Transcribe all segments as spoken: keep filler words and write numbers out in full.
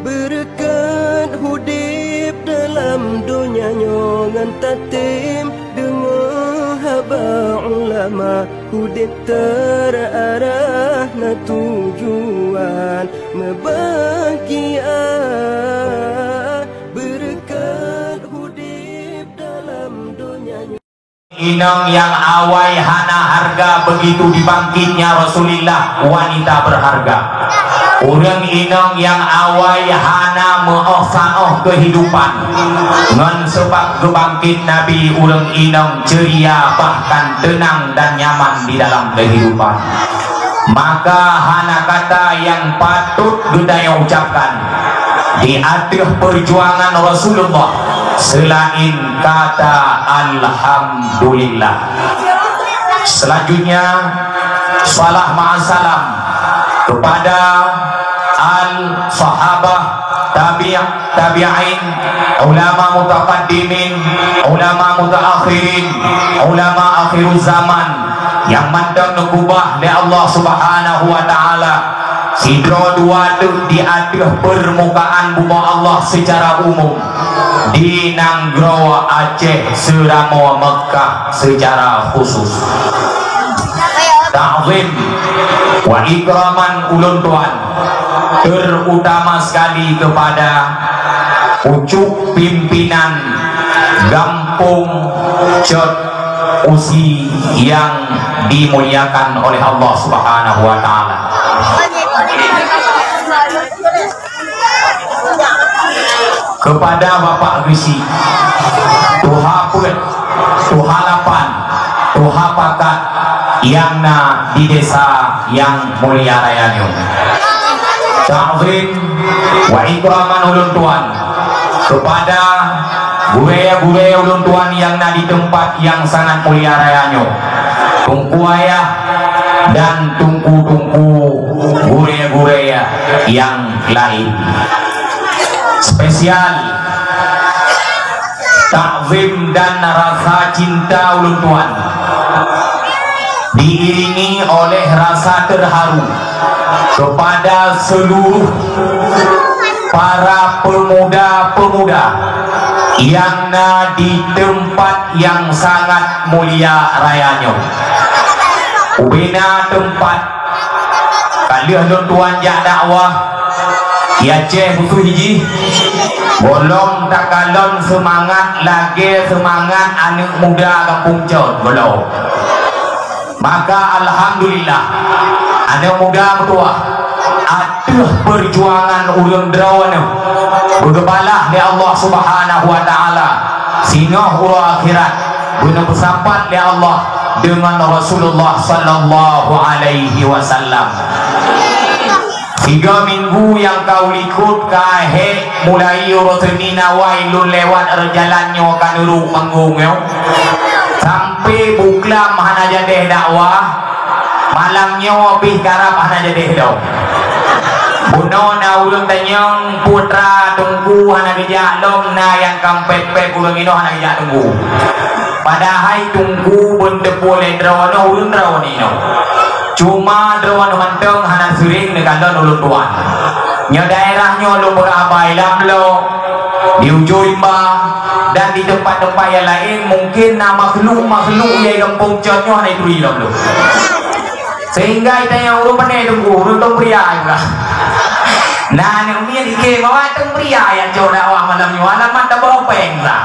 Beureukat udeb dalam donya nyoe ngon tatem deungoe haba ulama, udeb teuarah na tujuan meubahagia. Beureukat udeb dalam donya nyoe. Inong nyang awai hana hareuga, begitu dibangkitnya Rasulullah, wanita berharga. Ureuëng inong nyang awai hana meuoh saoh kehidupan. Ngon seubab geubangkit Nabi, ureuëng inong ceria, bahkan tenang dan nyaman di dalam kehidupan. Maka hana kata nyang patut geutanyoe ucapkan di ateueh peujuangan Rasulullah selain kata alhamdulillah. Selanjutnya, salam ma'assalam kepada al-sahabah, tabi' tabi'in, ulama mutaqaddimin, ulama mutaakhirin, ulama akhiruz zaman, nyang mantong neukeubah lé Allah Subhanahu wa Ta'ala sidroe dua teuk di ateueh peurmukaan bumoe Allah secara umum, di nanggroe Aceh seuramoe Mekkah secara khusus. Ta'zim wa ikraman ulôn tuan, terutama sekali kepada pucuk pimpinan Gampông Cot Usi yang dimuliakan oleh Allah Subhanahu wa Ta'ala. Kepada Bapak Geuchik, Tuha Peuet, Tuha Lapan, Tuha Pakat nyang na di desa nyang mulia raya nyoe. Ta'zim wa ikraman ulôn tuan kepada gurée-gurée ulôn tuan nyang na di teumpat nyang sangat mulia raya nyoe. Teungku ayah dan teungku-teungku gurée-gurée nyang laén. Spesial takzim dan rasa cinta ulôn tuan diiringi oleh rasa terharu kepada seluruh para pemuda-pemuda yang na di tempat yang sangat mulia raya nyoe. Ubena tempat ka lheueh lôn tuan jak dakwah, ya Aceh khusus jih, gohlom takalon seumangat lagée seumangat aneuëk muda Gampông Cot gohlom. Maka alhamdulillah, aneuëk muda meutuwah, ateueh peujuangan ureuëng droeneueh beugeubalah lé Allah Subhanahu wa Ta'ala singoh uroe akhirat, beuneuh peusapat lé Allah deungon Rasulullah sallallahu alaihi wasallam. Tiga minggu nyang ka u likot ka hék mulai uroe Senin awai lôn lewat reujalan nyoe ka neurok manggong nyoe. Sampai buklam hana jadeh dakwah, malam nyoe pih karab hana jadeh lom. Bunoe na ureuëng tanyong putra teungku hana geujak lom, na nyang kampet-pet ureuëng inoe hana geujak teungku. Padahai teungku beunteupeu lé droeneueh ureuëng droeneueh inoe. Cuma droeneueh mantong hana seuring neukalon ulôn tuan. Nyoe daerah nyoe lôn beuraba i Lamlo, di Ujoi Rimba, dan di teumpat-teumpat nyang laén mungken na makhluk-makhluk nyang gampông Cot nyoe hana ituri lom lôn. Sehingga itanyong ureuëng pane teungku, ureuëng Tông Pria juga. Na aneuëk miet ikém awak Tông Pria nyang cok dakwah malam nyoe, alamat tabah péng lah.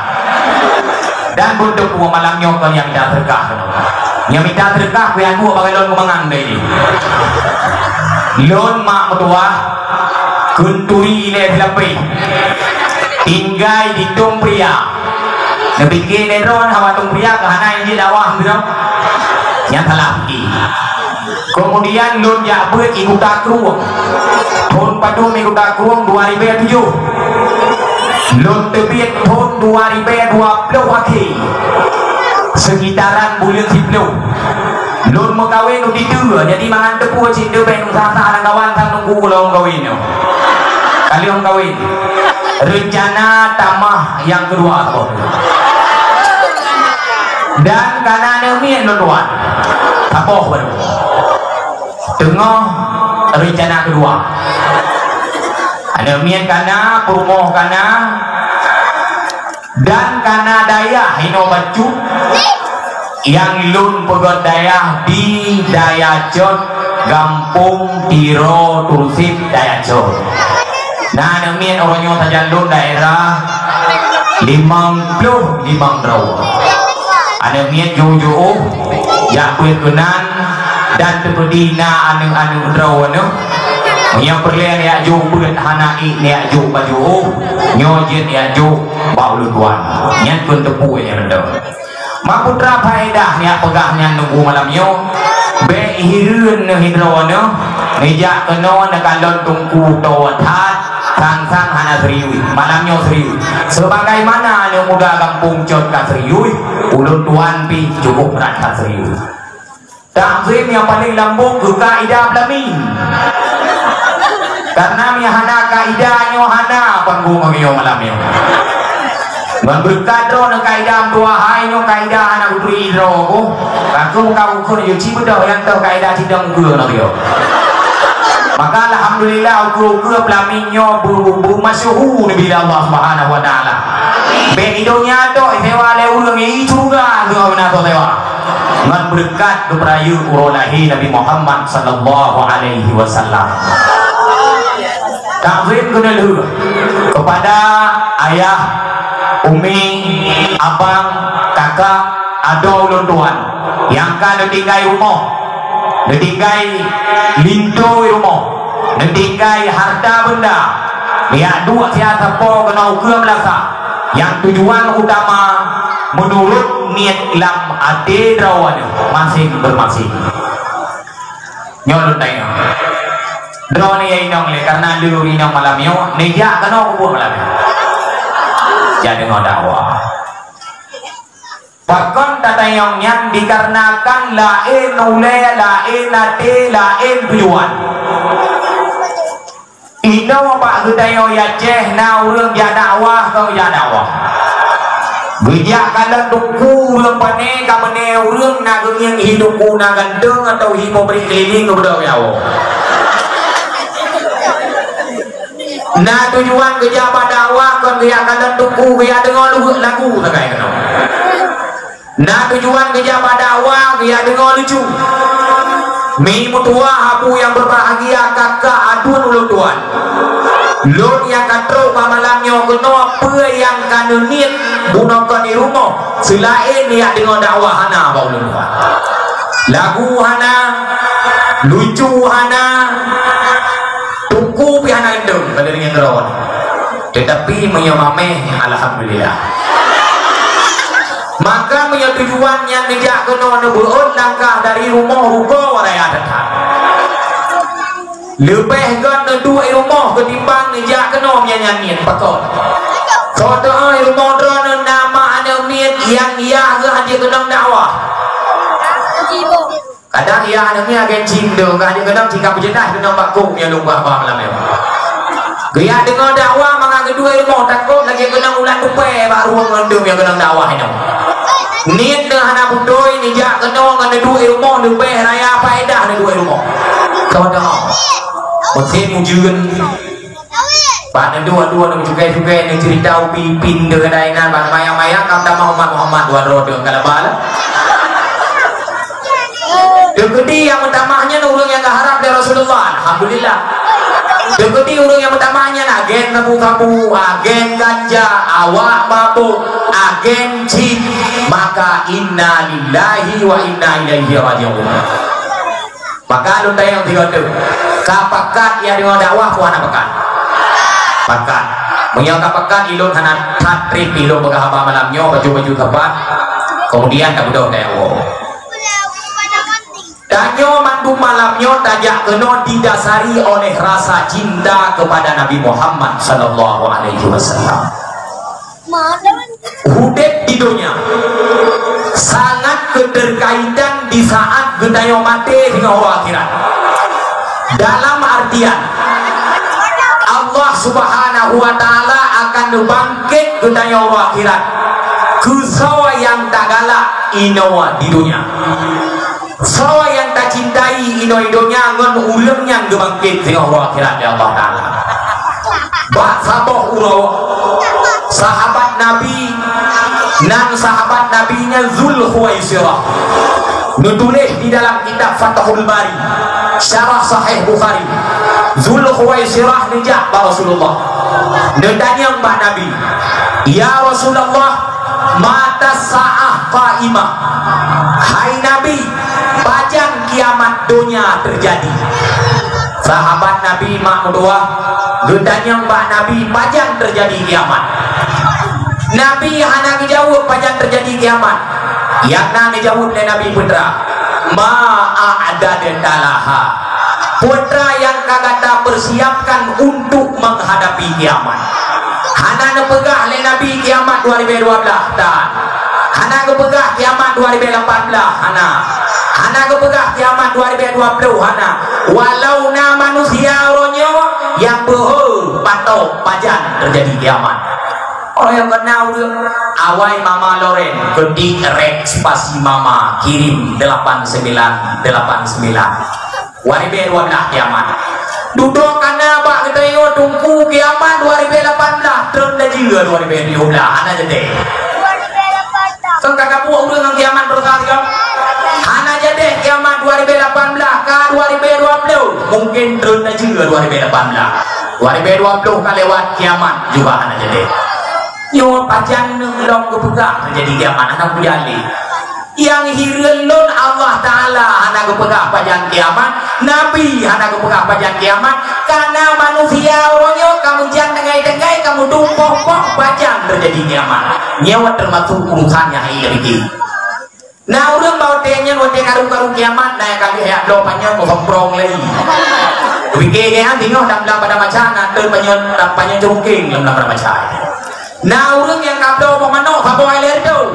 Dan beunteupeu malam nyoe kon nyang mita seudeukah. Nyang mita seudeukah keu nyang duek bak lôn keumangan deh. Lôn mak meutuwah, keunturi ilée silapeh. Tinggai di Tông Pria. Neupike lé droeneueh haba Tông Pria keu hana jeuet dakwah meusidroe. Nyang salah pike. Keumudian lôn jak beuet i Kuta Krueng. Thon padum i Kuta Krueng dua ribée tujoh. Lôn teubiet thon dua ribée dua ploh akhé. Seukitaran buleuen siploh. Lôn meukawen u Diteue, jadi mangat teupeu cit teubeng sasa dan kawan sang nunggu lôn kawen nyoe. Ka lheueh kawen. Reuncana tamah nyang keudua kon. Dan kana neumiet lôn tuan. Saboh baru. Teungoh reuncana keudua. Miet kana, peurumoh kana, dan kana dayah inoe bacut nyang lôn peugöt dayah di Dayacot, Gampông Tiro Tursib Dayacot. Na aneuk miet uroe nyoe sajan lôn daerah limong ploh limong droe. Aneuk miet jôh-jôh jak beuet keunan dan teupeudi na aneuk-aneuk droe nyoe. Meunyoe peureulèe jak jôh beuet hana ék jak jôh bak jôh, nyoe jeuet jak jôh bak ulôn tuan. Nyan kheun teupeu nyang reudoh. Mak putra faedah nyang peugah nyan nunggu malam nyoe. Bèk hireuen neuh hidroe neuh, neujak keunoe neukalon teungku toe that, sang-sang hana serius. Malam nyoe serius. Sebagaimana aneuk muda gampông Cot ka serius, ulôn tuan pih cukup brat that serius. Takzim nyang paleng lambok keu kaidah Peulamèe. Karena meunyoe hana kaidah nyoe hana panggong nyoe malam nyoe. Ngon beureukat droeneuh kaidah meutuah hai nyoe kaidah hana geuturi droe ku. Aku ka ukur nyoe ci beudôh nyang toh kaidah cidong ukeue nyoe. Maka alhamdulillah ukeue-ukeue Peulamèe nyoe beu-, beumasyhur neubila Allah Subhanahu wa Taala. Bèk di donya tok isewa lé ureueng i syeuruga keu na toh sewa. Ngon beureukat geupeurayeuk uroe lahé Nabi Muhammad sallallahu alaihi wasallam. Takzim keuneulheueh kepada ayah, umi, abang, kakak, adoe ulôn tuan nyang ka neutinggai rumoh, neutinggai linto rumoh, neutinggai harta benda, jak duek siat sapo keunoe ukeue meulasa. Nyang tujuan utama meunurot niet lam até droeneuh maséng-maséng. Nyoe lôn tanyong. Droeneuh nyang inong lé, karena lôn inong malam nyoe, neujak keunoe kubu malam nyoe. Jak deungoe dakwah. Pakon tatanyong nyan? Dikarenakan laén ulèe, laén até, laén tujuan. Inoe bak geutanyoe Aceh na ureueng jak dakwah, kon jak dakwah. Geujak kalon teungku ureueng pané, ka meuné ureueng na geungieng hi teungku na ganteng atawa hi pabrik keliling keu beudôh nyawa. Na tujuan geujak bak dakwah kon geujak kalon teungku, geujak deungoe luweuk lagu sagai keunoe. Na tujuan geujak bak dakwah, geujak deungoe lucu. Mi meutuwah abu nyang berbahagia, kakak aduen ulôn tuan. Lôn nyang ka trok bak malam nyoe keunoe peue nyang ka neuniet bunoe kon di rumoh, seulaén jak deungoe dakwah hana bak ulôn tuan. Lagu hana, lucu hana, teungku pih hana ganteng, ka lheueh ngieng droe. Teutapi meunyoe maméh, alhamdulillah. Maka meunyoe tujuan nyan neujak keunoe neubeuôt langkah dari rumoh rugoe raya that-that. Leubeh göt neuduek i rumoh keutimbang neujak keunoe meunyan nyan niet pakon. Soe teuh i rumoh droeneuh na mak aneuk miet nyang yah geuh hana keunong dakwah. Kadang yah aneuk miet agen cit dong, ka hana keunong cit ka peujeulaih keunong bak kong nyang lôn bah-bah malam nyoe. Geujak deungoe dakwah mangat geuduek i rumoh, takot lagèe keunong ulat tupè bak rueng ngon dum nyang keunong dakwah nyoe. Niet neuh hana beutôi, neujak keunoe ngon neuduek i rumoh leubeh raya paedah neuduek i rumoh. Soe teuh. Musém ujeuen. Bak neuduek-duek, neucukai-cukai, neuceurita u Filipin, deuh keudai nan, bak maya-maya ka meutamah umat Muhammad dua droe deuh ka laba lah. Teukeudi nyang meutamah nyan ureueng nyang geuharab lé Rasulullah, alhamdulillah. Teukeudi ureueng nyang meutamah nyan agen sabu-sabu, agen ganja, awak mabök, agen jin, maka inna lillahi wa inna ilaihi raji'un. Maka lôn tanyong sigoe teuk, ka pakat nyang deungoe dakwah peue hana pakat? Pakat. Meunyoe ka pakat, ilôn hana that trép ilôn peugah haba malam nyoe, bacut-bacut sapat, kemudian tabeudôh dayah woe. Tanyoe mandum malam nyoe tajak keunoe didasari oleh rasa cinta kepada Nabi Muhammad sallallahu alaihi wasallam. Udép di donya sangat keterkaitan di saat geutanyoe maté singoh uroe akhirat. Dalam artian, Allah Subhanahu wa Ta'ala akan neubangkét geutanyoe uroe akhirat keu soe nyang tagalak inoe di donya. Soe nyang tacintai inoe di donya ngon ureueng nyan geubangkét singoh uroe akhirat lé Allah Ta'ala. Bak saboh uroe, sahabat Nabi, nan sahabat Nabi nyan Zulkhuwaisirah, neutuléh di dalam kitab Fathul Bari, syarah Sahih Bukhari. Zulkhuwaisirah neujak bak Rasulullah, neutanyong bak Nabi, "Ya Rasulullah, mata sa'ah qa'imah?" Hai Nabi, pajan kiamat donya teujadi? Sahabat Nabi mak meutuwah geutanyong bak Nabi, pajan teujadi kiamat? Nabi hana geujaweueb pajan teujadi kiamat. Nyang na geujaweueb lé Nabi peue teuma, "Ma a'dadta laha?" Peue nyang ka gata persiapkan untuk menghadapi kiamat? Hana neupeugah lé Nabi kiamat dua ribu dua belas, tan. Hana geupeugah kiamat dua ribu lapan belas, hana. Hana geupeugah kiamat dua ribu dua puluh, hana. Walau na manusia uroe nyoe nyang beuhe patok pajan teujadi kiamat. Oh, nyang keunan ureuëng awai Mama Loren, keutik rek spasi Mama, kirim delapan sembilan delapan sembilan. Dua ribu dua belas kiamat. Dudoe kana bak geutanyoe teungku kiamat dua ribu lapan belas, trön laju dua ribu tujuh belas, hana jadi. Kan ka gabuk ureuëng ngon kiamat berusaha juga. Hana jadi kiamat dua ribu lapan belas, ka dua ribu dua puluh, mungkin trön laju dua ribu lapan belas. Dua ribu dua puluh ka lewat, kiamat juga hana jadi. Nyoe pajan neuk lom geupeugah teujadi kiamat, hana kujali. Nyang hireuen lôn, Allah Taala hana geupeugah pajan kiamat, Nabi hana geupeugah pajan kiamat, kana manusia uroe nyoe ka meujan tinggai-tinggai, ka meuduek poh-poh pajan teujadi kiamat. Nyoe teumasuk urusan nyang hana jipike. Na ureuëng bak watée nyan, watée karu-karu kiamat, na nyang ka lheueh jak bloe panyöt, meuhomprong lé. Pike nyan, singoh dan blang pada maca, na teun panyöt, panyöt cungking lam blang pada maca. Na ureuëng nyang ka bloe boh manok saboh ilée reutôh.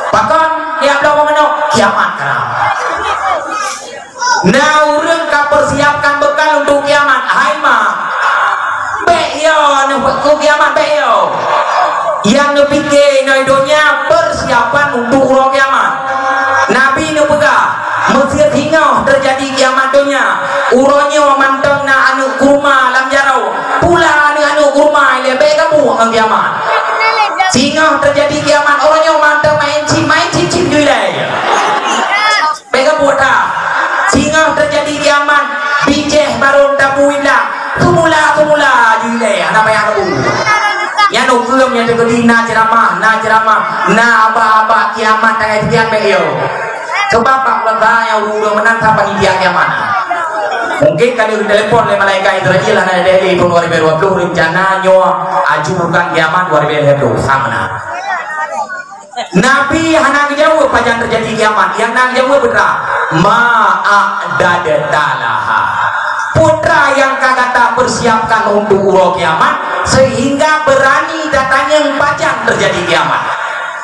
Pakon jak bloe boh manok? Kiamat karab. Na ureuëng ka persiapkan bekal untuk kiamat. Hai mak, bék yo neupeue kiamat, bék yo. Nyang neupike inoe donya persiapan untuk uroe kiamat. Nabi neupeugah, meuseu singoh teujadi kiamat donya, uroe nyoe mantong na aneuëk kurma lam jaroe. Pula aneuëk-aneuëk kurma ilée, bék gabuk ngon kiamat. Singoh teujadi kiamat, uroe nyoe mantong main chip, main chip-chip ju ilée. Bék gabuk that. Singoh teujadi kiamat, bijéh barô tabu ilang. Semula-semula ju ilée, hana payah gabuk. Nyan ukeue nyang teukeudi na ceuramah, na ceuramah, na aba-aba kiamat tangai tiang bék yo. Sebab bak masa nyang ureuëng meunan sa panitia kiamat. Mungkin ka ditelepon lé malaikat Israel, hana jadi lé, tahun dua ribu dua puluh rencana nyoe ajukan kiamat dua ribu dua puluh, sama na. Nabi hana geujaweueb pajan teujadi kiamat, nyang na geujaweueb peue teuma, "Ma a'dadta laha?" Peue nyang ka gata persiapkan untuk uroe kiamat, sehingga berani tatanyong pajan teujadi kiamat.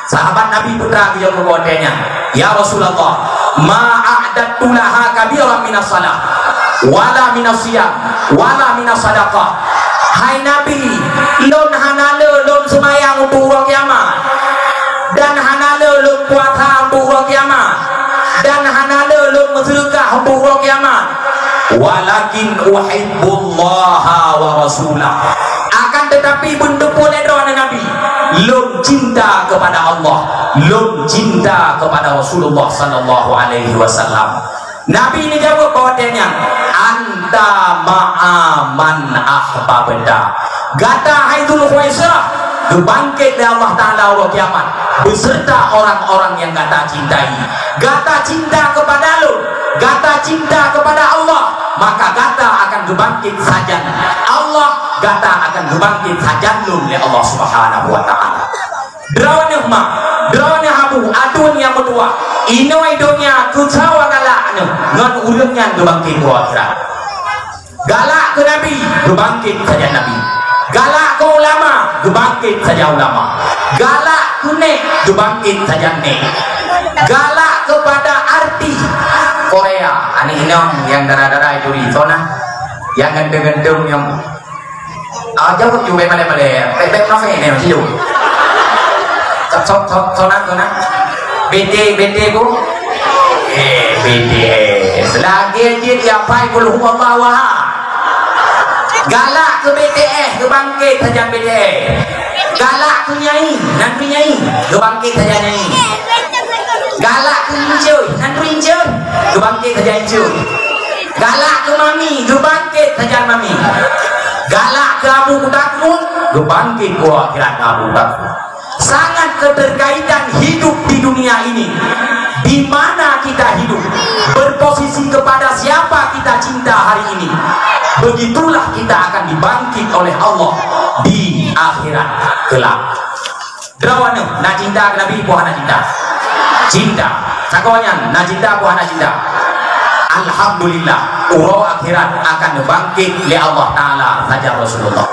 Sahabat Nabi peue geujaweueb keu gobnyan, "Ya Rasulullah, ma a'dadtu laha kabiran minas shalah, wala minas shiyam, wala minas shadaqah." Hai Nabi, lôn hana le lôn seumayang untuk uroe kiamat, dan hana le lôn puasa untuk uroe kiamat, dan hana le lôn meuseudeukah untuk uroe kiamat. Walakin uhibbullaha wa rasulah. Akan tetapi, beuneuteupeu lé droeneuh Nabi, lôn cinta kepada Allah, lôn cinta kepada Rasulullah sallallahu alaihi wasallam. Nabi neujaweueb bak watée nyan, "Anta ma'a man ahbabta." Gata, hai Zulkhuwaisirah, geubangket lé Allah Taala uroe kiamat beserta orang-orang yang gata cintai. Gata cinta kepada lôn, gata cinta kepada Allah, maka gata akan geubangket sajan Allah, gata akan geubangket sajan lôn lé Allah Subhanahu wa Taala. Droeneuh mak, droeneuh abu, aduen nyang meutuwah, inoe donya keu sawa galak neuh ngon ureuëng nyan geubangket uroe akhirat. Galak keu Nabi, geubangket sajan Nabi. Galak keu ulama, geubangket sajan ulama. Galak keu nék, geubangket sajan nék. Galak keupada artis Korea, aneuk inong nyang dara-dara itu di sana, nyang ganteng-ganteng nyang Ah, jaweueb ju bék malée-malée. Bék, bék munafék nyoe, sijeuem. Sa-, sa-, sa-, sonan, sonan. B T, B T ku. Eh, B T S. Lagée jih ya pai qul huwallahu ahad. Galak keu B T S, geubangkét sajan B T S. Galak keu nyai, nan pih nyai, geubangkét sajan nyai. Galak keu inceue, nan pih inceue, geubangkét sajan inceue. Galak keu mami, geubangkét sajan mami. Galak keu abu takut, geubangkét keu akhirat abu takut. Sangat keterkaitan hidup di dunia ini. Di mana kita hidup, berposisi kepada siapa kita cinta hari ini, begitulah kita akan dibangkit oleh Allah di akhirat kelak. Droeneuh na cinta keu Nabi, peue hana cinta? Cinta. Sagoe nyan, na cinta, peue hana cinta? Alhamdulillah, uroe akhirat akan bangkit lé Allah Taala sajan Rasulullah.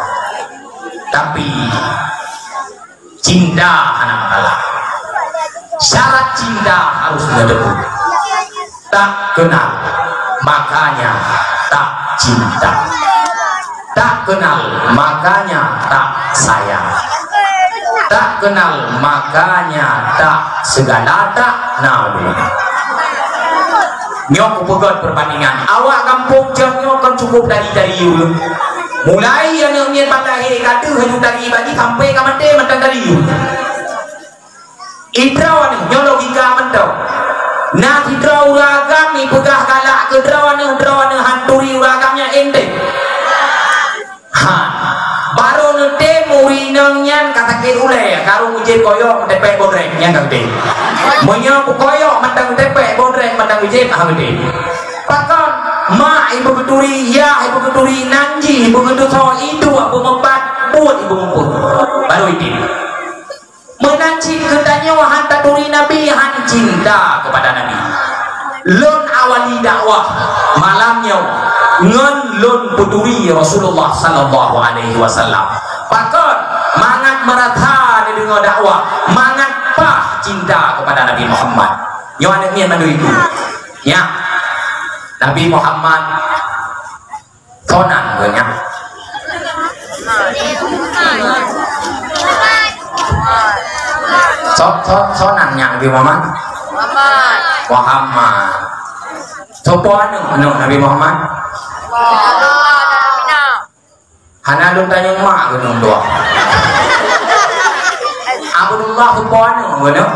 Tapi cinta hana meukalah. Syarat cinta harus neuteupeue. Tak kenal, makanya tak cinta. Tak kenal, makanya tak sayang. Tak kenal, makanya tak segala, tak na. Nyoe kupeugöt perbandingan. Awak gampông jih nyoe kan cukup tari-tari ureueng. Mulai aneuk miet ban lahé ka deuh aju tari bagi sampai ka maté mantong tari ureueng. Idroeneuh nyoe logika mantong. Na sidroe ureueng agam ipeugah galak keu droeneuh, droeneuh han turi ureueng agam nyan enteng. Ha, barô neutem ureueng inong nyan ka sakét ulèe, ka rhung ijép koyok meutepek bodrek nyan ka geutem. Meunyoe peukoyok mantong tepek bodrek mantong ijép, ha geutem. Pakon? Mak ibeukeu turi, yah ibeukeu turi, nan jih ibeukeu turi, iduek beumeupat, buet ibeumeupat. Barô item. Meunan cit geutanyoe han taturi Nabi, han cinta keupada Nabi. Lôn awali dakwah malam nyoe ngon lôn peuturi Rasulullah sallallahu alaihi wasallam. Pakon? Mangat meurasa neudeungoe dakwah, mangat paih cinta keupada Nabi Muhammad. Nyoe aneuk miet mandum ibu. Nyak, Nabi Muhammad Soe nan geuh nyan? Soe, soe, soe nan nyan Nabi Muhammad? Muhammad. Muhammad. Soe po aneuk, aneuk Nabi Muhammad? Hana lôn tanyong mak geuh nyoe dua. Abdullah soe po aneuk geuh nyoe?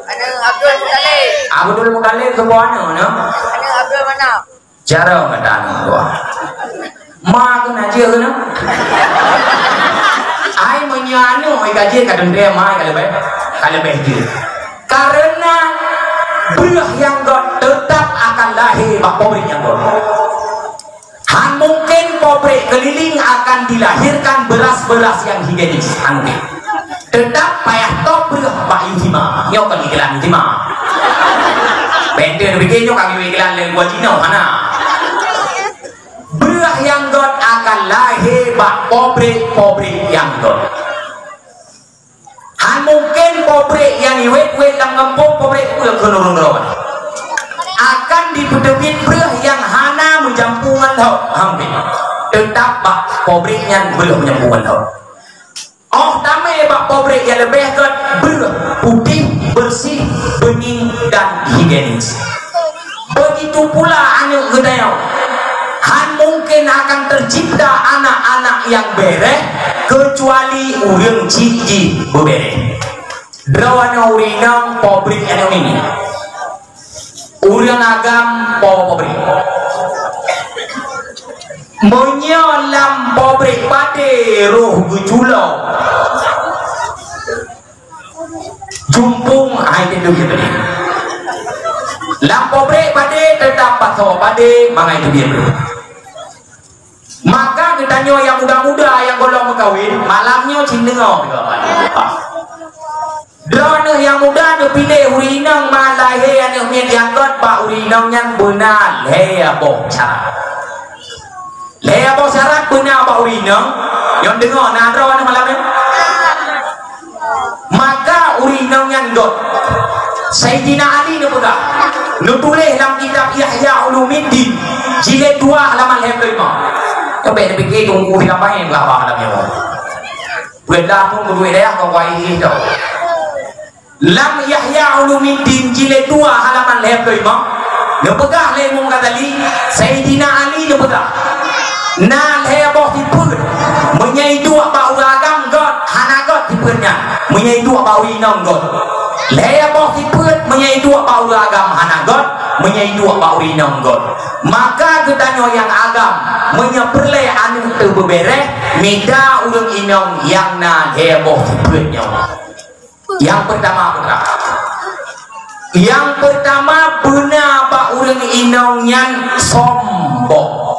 Aneuk Abdul Muttalib. Abdul Muttalib soe po aneuk geuh nyoe? Aneuk Abdul Manaf. Carông gata aneuk dua. Ma keuh na jeuet keunoe. Ai meunyoe aneuk ka jeuet ka teuntèe ma ka leubeh, ka leubeh jeuet. Karena breuh nyang göt teutap akan lahé bak pabrék nyang göt. Han mungken pabrék keulileng akan dilahirkan beras-beras nyang higienis. Han mungken. Teutap payah top breuh bak Yusima. Nyoe kon iklan Yusima. Bèk teuh neupike nyoe ka geuyue iklan lé gua Cina, hana. Breuh nyang göt akan lahé bak pabrék-pabrék nyang göt. Han mungken pabrék nyang iwet-wet lam gampông pabrék peue keu ureueng droe. Akan dipeuteubiet breuh nyang hana meujampu ngon lhok. Han mungken. Teutap bak pabrék nyan breuh meujampu ngon lhok. Óh tamé bak pabrék nyang leubeh göt, breuh, putéh, beureuséh, beungieng, dan higienis. Begitu pula aneuk geutanyoe. Han mungken akan teucipta anak-anak nyang bèrèh, keucuali ureueng cit jih beubèrèh. Droeneuh ureueng inong pabrék aneuk miet. Ureueng agam po pabrék. Meunyoe lam pabrék padé roh geuculo, jumpung hai teuh jih padé. Lam pabrék padé teutap pasoe padé mangat teubiet roh. Maka geutanyoe nyang muda-muda nyang gohlom meukawen, malam nyoe cit deungoe. Droeneuh nyang muda neupiléh ureueng inong ma lahé aneuk miet nyang göt bak ureueng inong nyan beuna lhèe boh syarat. Lhèe boh syarat beuna bak ureueng inong. Nyoe deungoe na droeneuh malam nyoe. Maka ureueng inong nyan göt. Saidina Ali neupeugah, neutuléh lam kitab Ihya Ulumuddin, jilid dua halaman lhèe ploh lima. Coba neupike Teungku Sirapae peugah bak malam nyoe. Beulah pun gurée dayah kong wai tau. Lam Ihya Ulumuddin jilid dua halaman lhèe ploh lima, neupeugah lé Imam Ghazali, Saidina Ali neupeugah, na lhèe boh bak ureueng inong göt. Lhèe boh sifeuet, meunyoe iduek bak ureueng agam hana göt, meunyoe iduek bak ureueng inong göt. Maka geutanyoe nyang agam, meunyoe peureulèe aneuk teuh beubèrèh, mita ureueng inong nyang na lhèe boh sifeuet nyoe. Nyang peurtama, peurtama. Nyang peurtama, beuna bak ureueng inong nyan sombong.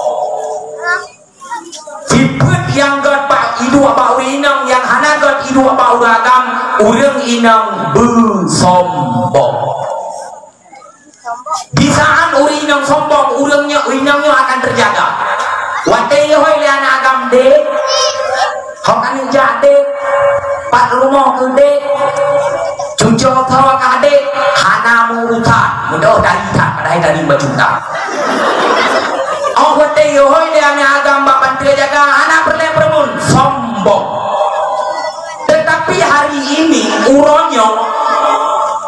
Sifeuet nyang göt bak iduek bak ureueng inong, nyang hana göt iduek bak ureueng agam, ureueng inong beusombong. Di saat ureueng inong sombong, ureueng nyoe, inong nyoe akan teujaga. Watèe ihôi lé aneuk agam, "Dek, hok aneuk jak, Dek. Pat rumoh keuh, Dek. Cucoe tho kah, Dek." Hana meu-urusan. Mudoh dari that, padahai dari baju that. Oh, watèe ihôi lé aneuk agam bak panteue jaga, hana peureulèe peureumeun, sombong. Tetapi hari ini, uroe nyoe,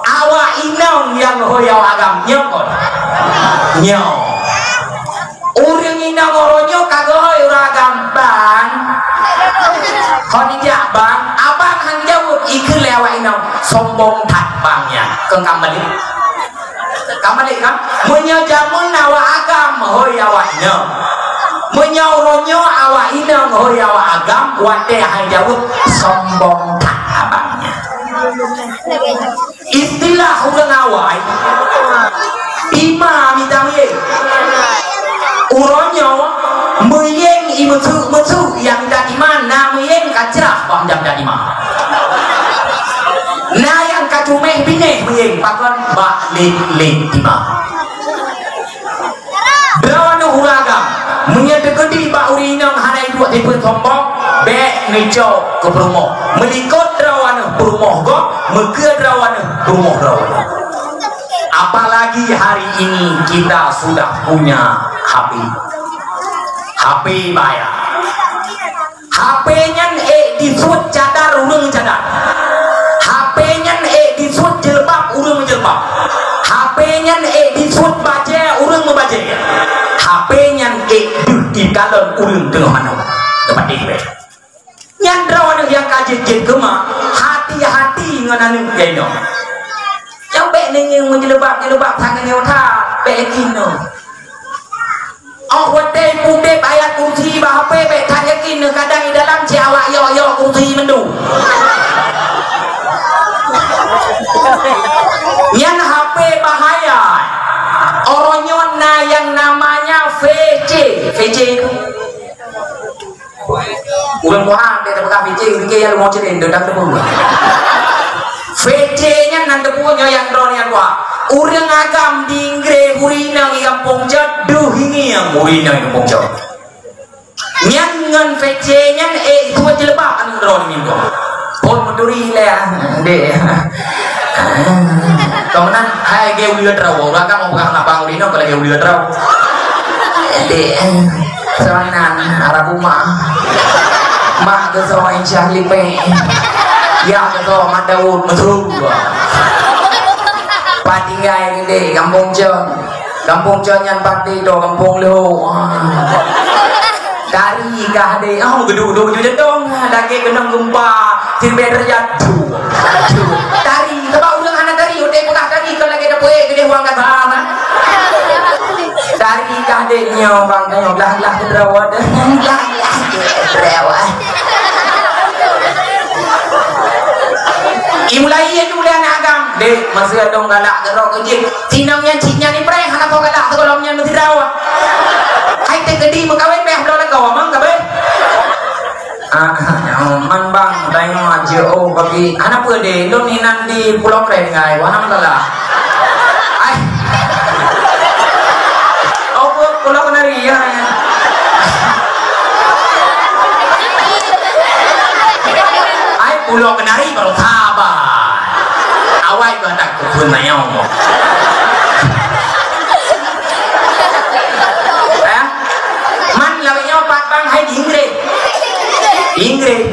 awak inong nyang hôi awak agam nyoe kon. Nyoe. Ureueng inong uroe nyoe ka geuhôi ureueng agam, "Bang." Kon ijak, "Bang." Abang han jaweueb, ikheun lé awak inong, "Sombong that bang nyan." Kon ka malèe. Ka malèe kan? Meunyoe jameun awak agam hôi awak inong. Meunyoe uroe nyoe awak inong hôi awak agam, watèe han jaweueb, sombong that abang nyan. Istilah ureueng awai, tima mita meuyeng. Uroe nyoe meuyeng i meuseuk-meuseuk nyang mita tima, na meuyeng ka crah bak mita tima. Na nyang ka cuméh binéh meuyeng pakon bak lét-lét tima. Droeneuh ureueng agam, meunyoe teukeudi bak ureueng inong hana iduek sifeuet sombong, bèk neucok keu peurumoh. Meulikot droeneuh peurumoh gob, meukeue droeneuh peurumoh droeneuh. Apalagi hari ini kita sudah punya H P. H P bahaya. H P nyan ék disuet cadar ureueng cadar. H P nyan ék disuet jilbab ureueng jilbab. H P nyan ék disuet bajèe ureueng meubajèe. H P nyan ék deuh dikalon ureueng teungoh manoe. Teupat deh. Nyan droeneuh nyang ka jeuet-jeuet keu mak, hati-hati ngon aneuk geuh nyoe. Nyoe bèk neungieng meujilbab-jilbab sangat nyoe that, bèk yakin nyoe. Oh, watèe putép ayat kursi bak H P, bèk that yakin, kadang di dalam cit awak yok-yok kursi mandum. Nyan H P bahaya. Uroe nyoe na nyang namanya V C. V C itu. Ureueng tuha, dia terpegang V C, V C yang mau cerita, dia dah temu. V C nyan nan teupeue nyoe nyang droe nyang kuat. Ureueng agam di Inggris, ureueng inong di gampông cot, deuh ingieng ureueng inong di gampông cot. Nyan ngon V C nyan, ék, dua jilbab aneuk droe nyan. Phôn meuturi lé, ah, dek. Kau meunan, hai, geu uleue droe, ureueng agam mau peugah ngon abang ureueng inong, kalau geu uleue droe. Dek, soe nan, Arab Uma. Mak keu soe Aisyah Lipek. Ya keu soe Mat Daud Mesra. Pat tinggai, dek, gampông cot. Gampông cot nyan pati to gampông leuhô. Tari kah deh? Oh, geuduk-geuduk baju jadong. Lagèe keunong geumpa. Siribèe derajat. Duh. Duh. Tari. Sabab ureueng hana tari, udép peugah tari, kon lagèe dapeuék geudeh wang kasa, nah. Tari kah deh nyoe, bang, nyoe, glah-glah keudroe. Glah-glah keudroe. Imulai ya tu lé aneuk agam. Dek, masa dong galak keudroe keu jih. Sinong nyan cit nyan ipreh hana soe galak sigohlom nyan meusidroe. Hai teukeudi meukawen bèk bloe lagoe mang ka beh. Ah, man bang, tanyoe aja, oh, bagi hana peue deh, lôn inan di Pulo Kren ngai, wah hana masalah. Ai. Oh, Pu-, Pulo Kenari ya. Ai, Pulo Kenari baru sabar. Awai keu adak keu phôn manyong. Eh? Man lawét nyoe pat bang hai di Inggris. Di Inggris.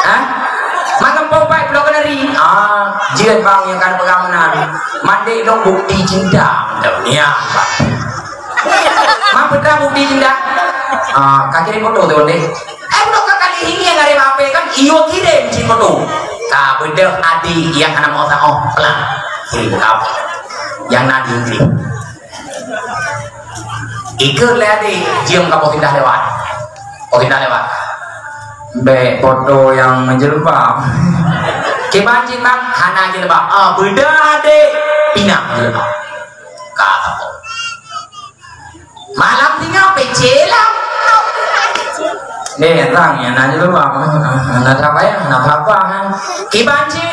Hah? Man gampông pat Pulo Kenari. Ah, jeuet bang nyang ka peugah meunan. Man dek lôn bukti cinta. Ya. Man peue teuma bukti cinta? Ah, ka kirim foto tu dek. Eh, bunoe ka kali ini yang ada H P kan, iyo kirim cit foto. Ka beudé Adik nyang hana mau saoh, pelan. Kiri buka. Nyang na di Inggris. Ikut lé adik, jeuem ka boh pindah lewat. Boh pindah lewat. Bèk foto nyang meujilbab. Kiban cit bang, hana jilbab. Ah, beuda adik, pinah jilbab. Ka apa? Malam singoh pecé lam. Neh, rang nyang na jilbab. Na sapai, na sapai. Kiban cit.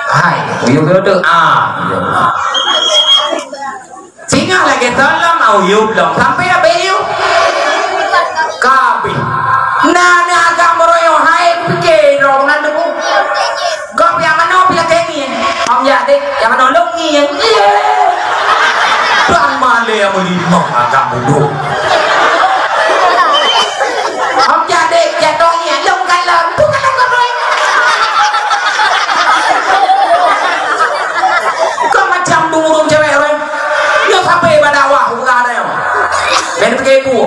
Hai, uyuek-uyuek tu. Ah, singoh lagèe salam, ah, uyuek lom. Sampai abéh yuk. Kabéh. Na, na agam beuruyueng, hai, pikir dong, na debu. Gob nyang manoe pih lakèe ngieng. Hom jak deh, nyang manoe lôn ngieng. Bang malèe meulimong agam bodoh. Hom jak deh, jak dong ngieng, lôn kalon. Tu kan lakoe. Kau macam dong ureueng cewek orang. Nyoe sabe bak dakwah bukan ada nyoe. Ben pike bu.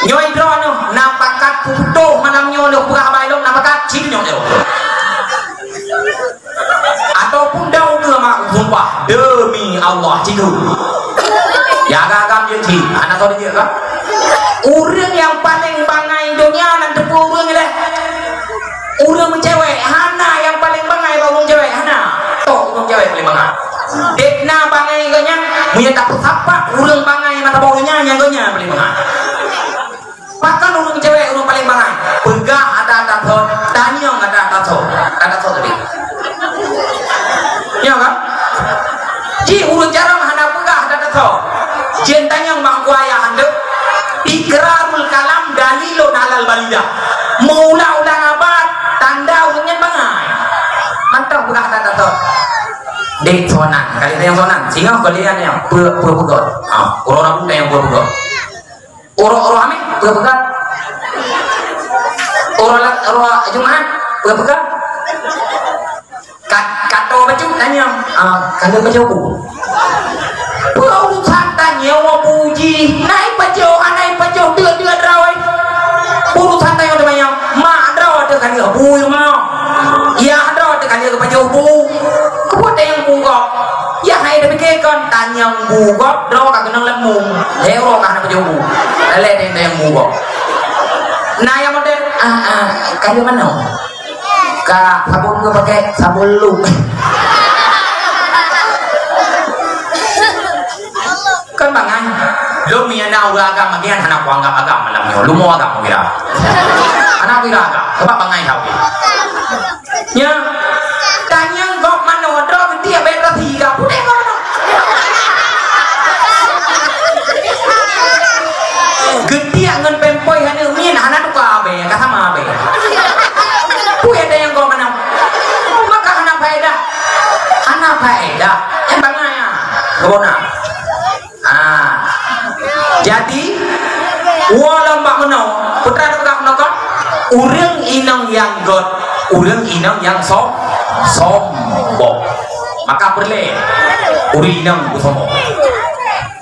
Nyoe droe nyoe na pakat putôh malam nyoe nyoe bukan abai lôn na pakat cit nyoe nyoe. Ataupun dau ke mak sumpah demi Allah ciku. Ya agam-agam je cit, hana tahu dia kan? Ureueng nyang paling bangai donya nan teupeu ureueng leh. Ureueng meucewek hana nyang paling bangai bak ureueng cewek hana. Tok ureueng cewek paling bangai. Dek na bangai geuh nyan, meunyo tapeusapat ureueng bangai mata bak ureueng nyan, nyang geuh nyan paling bangai. Pakon ureueng cewek ureueng paling bangai? Peugah ata-ata thon, tanyong ata-ata thon. Ata thon tadi. Ya kan? Ji ureueng carông hana peugah ata-ata thon. Jeuet tanyong bak ku ayah hantu. Tikrarul kalam dalilun alal balidah. Meuulang-ulang abat tanda ureueng nyan bangai. Mantong peugah ata-ata thon. Dek sonan, kali tanyong sonan. Singoh kali nyan nyang peu peu peugah. Ha, uroe Rabu tanyong peu peugah. Uroe-uroe Hamid, peue peugah? Uroe la-, uroe Jumat, peue peugah? Ka-, kato bacut tanyong, ah, ka lheueh pajoh bu. Peue urusan tanyong bu jih, na ipajoh, hana ipajoh, deuk-deuk droe. Urusan tanyong teumanyong, mak droe teuh ka lheueh bu rumoh. Yah droe teuh ka lheueh geupajoh bu. Keupeue tanyong bu gob? Yah hai tapike kon tanyong bu gob, droe ka keunong lam mum. Lhèe uroe ka hana pajoh bu. Lalè tanyong bu gob. Na nyang model, ah, ah, ka lheueh manoe. Ka sabon geuh pakai, sabon lu. Kan bangai. Lôn meunyo na ureueng agam bagian hana kuanggap agam malam nyoe. Lumoe agam kira. Hana kira agam. Sebab bangai sabe. Nya, tanyong gob manoe droe geutiek bèk rasi ka pudeh gob manoe. Geutiek ngon pempoi hana min, hana tuka abèe, ka sama abèe. Peue tanyong gob manoe? Maka hana faedah. Hana faedah. Nyan bangai ah. Corona. Ah. Jadi, woe lom bak meunoe, peue teuma teupeugah meunoe kon? Ureueng inong nyang gèt, ureueng inong nyang som-, sombong. Maka peureulèe ureueng inong beusombong.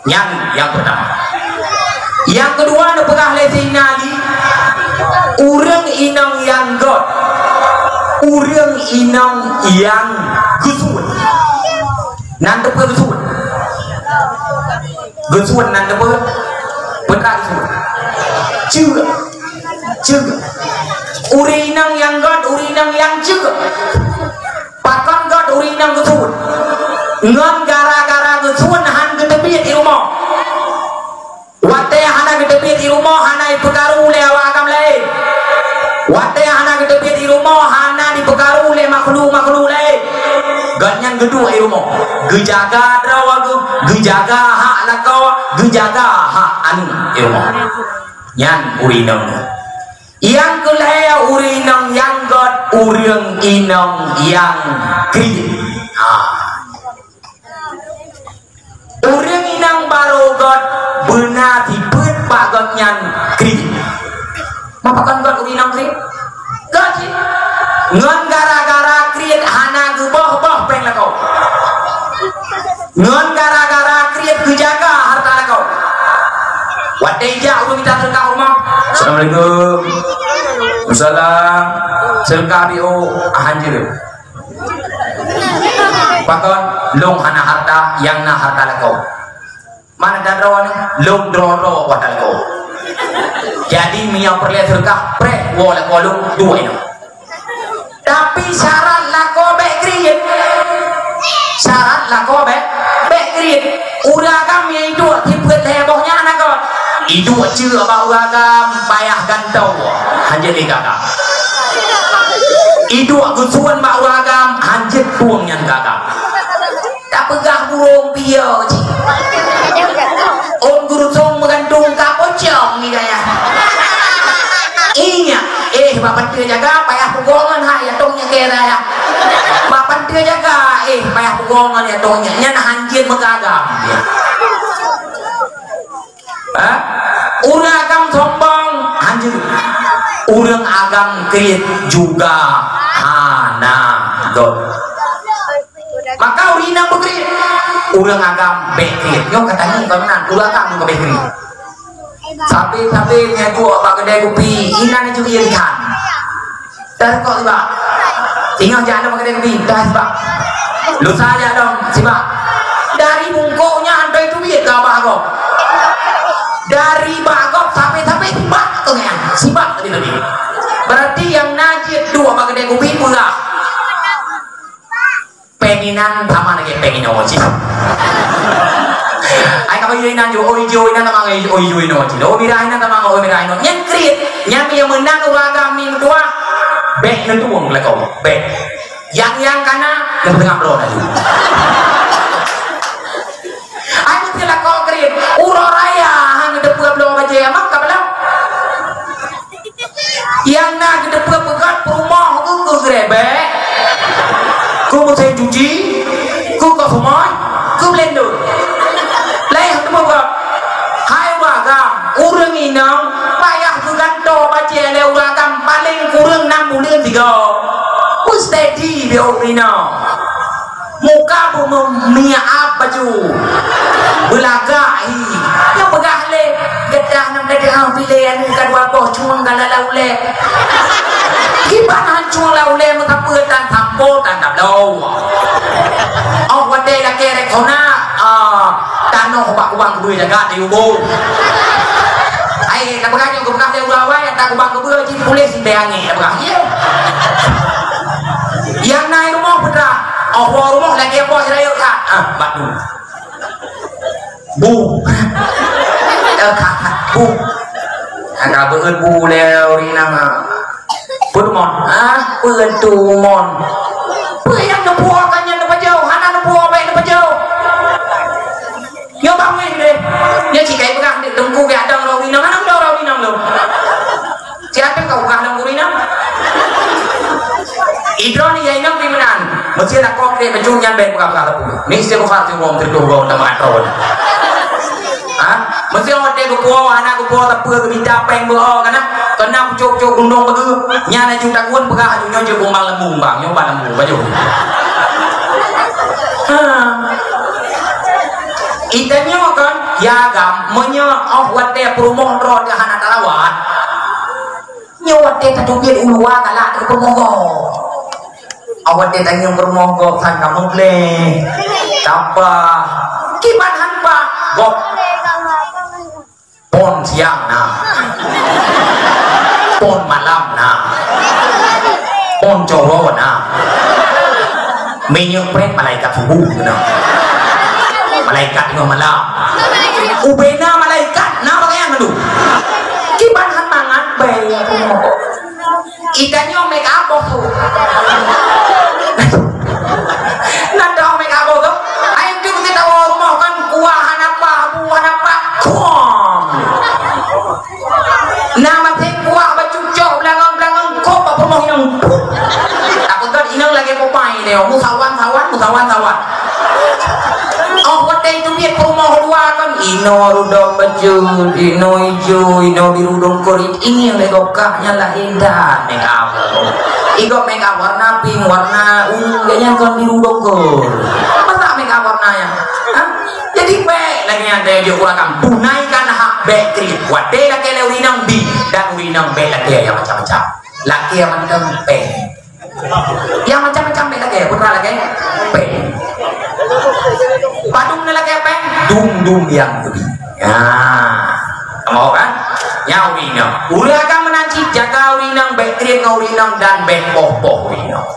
Nyan nyang peurtama. Nyang keudua neupeugah lé Saidina Ali, ureueng inong nyang gèt, ureueng inong nyang geusuet. Nan teupeue geusuet? Geusuet nan teupeue? Peue teuma geusuet? Ceuk. Ceuk. Ureueng inong nyang gèt, ureueng inong nyang ceuk. Pakon gèt ureueng inong geusuet? Ngon gara-gara geusuet han geuteubiet di rumoh. Watèe hana geuteubiet di rumoh, hana jipeukaru lé awak agam laén. Watèe hana geuteubiet di rumoh, hana jipeukaru lé makhluk-makhluk laén. Gobnyan geuduek di rumoh, geujaga droe geuh, geujaga hak lakoe, geujaga hak aneuk di rumoh. Nyan ureueng inong. Nyang keulhèe ureueng inong nyang gèt, ureueng inong nyang kriet. Ha. Ureueng inong barô gèt beuna sifeuet bak gobnyan kriet. Pakon gèt ureueng inong kriet? Gèt cit. Ngon gara-gara kriet hana geuboh-boh péng lakoe. Ngon gara-gara kriet geujaga hareuta lakoe. Watèe jak ureueng mita seudeukah u rumoh. Assalamualaikum. Waalaikumsalam. Seudeukah B O, ah, hanjeuet. Pakon, lôn hana harta, nyang na harta lakoe. Mana dadroe nyoe? Lôn droe-droe buah lakoe. Jadi, meunyoe peureulée seudeukah, preh woe lakoe lôn, duek inoe. Tapi syarat lakoe bék kriet. Syarat lakoe bék, bék kriet. Ureuëng agam nyang iduek sifeuet lhée boh nyan na kon. Iduek ceuk bak ureuëng agam payah gantoe, hanjeuet lé gaga. Iduek geusuon bak ureuëng agam, hanjeuet tueng nyan gaga. Tapeugah burông piôh cit. Ôn geurusoe meugantung ka pocong ni gaya. Ingat, eh, bak panteue jaga, payah peugongon hai, ya tong nyang kira ya. Bak panteue jaga, eh, payah peugongon ya tong nyan, nyan hanjeuet meugaga. Ha? Ureuëng agam sombong, hanjeuet. Ureuëng agam kriet juga hana got. Maka ureuëng inong beukriet, ureuëng agam bék kriet. Nyoe ka tanyoe kon meunan, ureuëng agam ka bék kriet. Sabe-sabe nyang duek bak keudè kupi, inan ju ié ikan. Dah kok sibak. Singoh jak lom bak keudè kupi, dah sibak. Lusa jak lom, sibak. Dari bungkôk nyan, hana teubiet keu abah gob. Dari bak gob sabe-sabe sibak tu nyan. Sibak tadi-tadi. Berarti nyang na jeuet duek bak keudè kupi peugah. Péng inan sama lagèe péng inoe cit. Ai ka ijo inan ju, oh ijo inan sama ngon oh ijo inoe cit. Oh mirah inan sama ngon oh mirah inoe. Nyan kriet, nyan nyang meunan ureueng agam mi meutuah. Bèk neutueng lakoe, bèk. Nyang-nyang kana, neupeutengah bloe laju. Ai meusti lakoe kriet, uroe raya han geuteupeue bloe bajèe amang ka beulah. Nyang na geuteupeue peugöt peurumoh keu, keu geurebek, keu meusén cuci, keu kosmos, keu blender. Laén teupeu göt. Hai ureueng agam, ureueng inong payah geugantoe bajèe lé ureueng agam paleng kureueng nam buleuen sigoe. Peue steady beu ureueng inong. Muka beumeumia ap baju. Beulagak hi. Nyoe peugah lé, geudah nam deuh piléh anu ka dua boh cueng ka lala ulèe. Kiban han cueng la ulèe meusapeue tan sampoe tan tabloe. Oh watèe lakèe rèk hona, ah, tanoh bak kubang keubeue jaga di ubông. Ai, tapeugah nyoe geupeugah lé ureueng awai, ata kubang keubeue jih puléh sibèe angèn, tapeugah, "Iya." Nyang na i rumoh peue teuma? Oh, woe rumoh lagèe boh rayeuk that. Ah, bak du. Bu. Eh, ka, ka, bu. Ka beuet bu lé ureueng inong, ah. Peue mon? Ah, peue tu mon? Peue nyang neupuwoe ka nyan neupajoh? Hana neupuwoe bèk neupajoh. Nyoe bak wéh deh. Nyoe cit kai peugah dek teungku geuh adong roh inong, hana meudoe roh inong lom. Siapa kau peugah lom guru inong? Idroe ni ya inong di meunan. Meusti lakoe keu bacut nyan bèk peugah-peugah teupeu. Ni istighfar siuroe teudoh goe teuma droe. Ha? Meusti watèe geupuwoe hana geupuwoe teupeu geumita péng beuo kana. Keunan pucok-pucok rundong bageue. Nyan laju takheun peugah laju nyoe jeuet kumbang lembu bang, nyoe ban lembu baju. Ha. Itanyoe kan, ya agam, meunyoe oh watèe peurumoh droe teuh hana tarawat, nyoe watèe tateubiet u luwa galak keu peurumoh gob. Oh watèe tanyong peurumoh gob, san ka mupleh, sampah, kiban han bah gob. Phôn siang na. Phôn malam na. Phôn cowok na. Minyeuk prèt malaikat subuh na. Malaikat teungoh malam. Ubena malaikat na pakaian mandum. Kiban han mangat bèe. Itanyoe make up boh tu. Nyan dong make up boh tu. Ai tu meusti tawoe rumoh kan kuah hana pah, bu hana pah. Kuam. Na maté kuah bacut cok beulangong-beulangong kop bak peurumoh inong. Tapeugöt inong lagèe Popeye nyoe, meusawan-sawan, meusawan-sawan. Oh watèe teubiet peurumoh luwa kan, inoe rudong bacut, inoe ijo, inoe biru dongkor, ini lé gokah nyan lahé that make up. Igob make up warna pink, warna ungu, gobnyan kon biru dongkor. Masa make up warna nyan? Ha? Jadi bèk lagèe nyan teuh jok ureueng agam. Tunaikan hak bèk kriet. Watèe lakèe lé ureueng inong bi, dan ureueng inong bèk lakèe nyang macam-macam. Lakèe nyang mantong péng. Nyang macam-macam bèk lakèe, peue teuma lakèe? Péng. Padum na lakée péng? Dum-dum nyang teubi. Ya. Kamoe kan? Nyang ureuëng inong. Ureuëng agam meunan cit jaga ureuëng inong, bék kriet ngon ureuëng inong dan bék poh-poh ureuëng inong.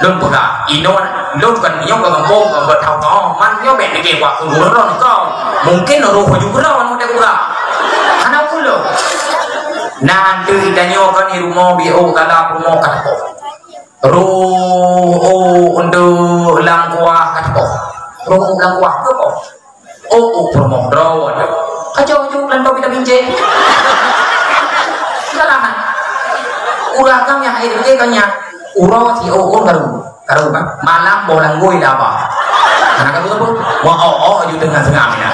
Lôn peugah, inong lôn kan nyoe ka gampông, ka tahu kau. Man nyoe bék dikeu waktu uroe kau. Mungkin roh baju uroe anu dek uroe. Hana uroe. Nanti tanyoe kan di rumoh biôh kala rumoh ka tapoh. Roh, oh, untuk lam kuah ka tapoh. Roh lam kuah ka tapoh. Oh, oh, peurumoh droe. Kacau-kacau, lantau kita bincang. Salah. Ureuëng agam nyang hai deh kan nyan. Uroe si oh, oh, karu. Karu kan. Malam boh langgoi dah apa. Anak karu apa? Wah, oh, oh, aju tengah-tengah mina.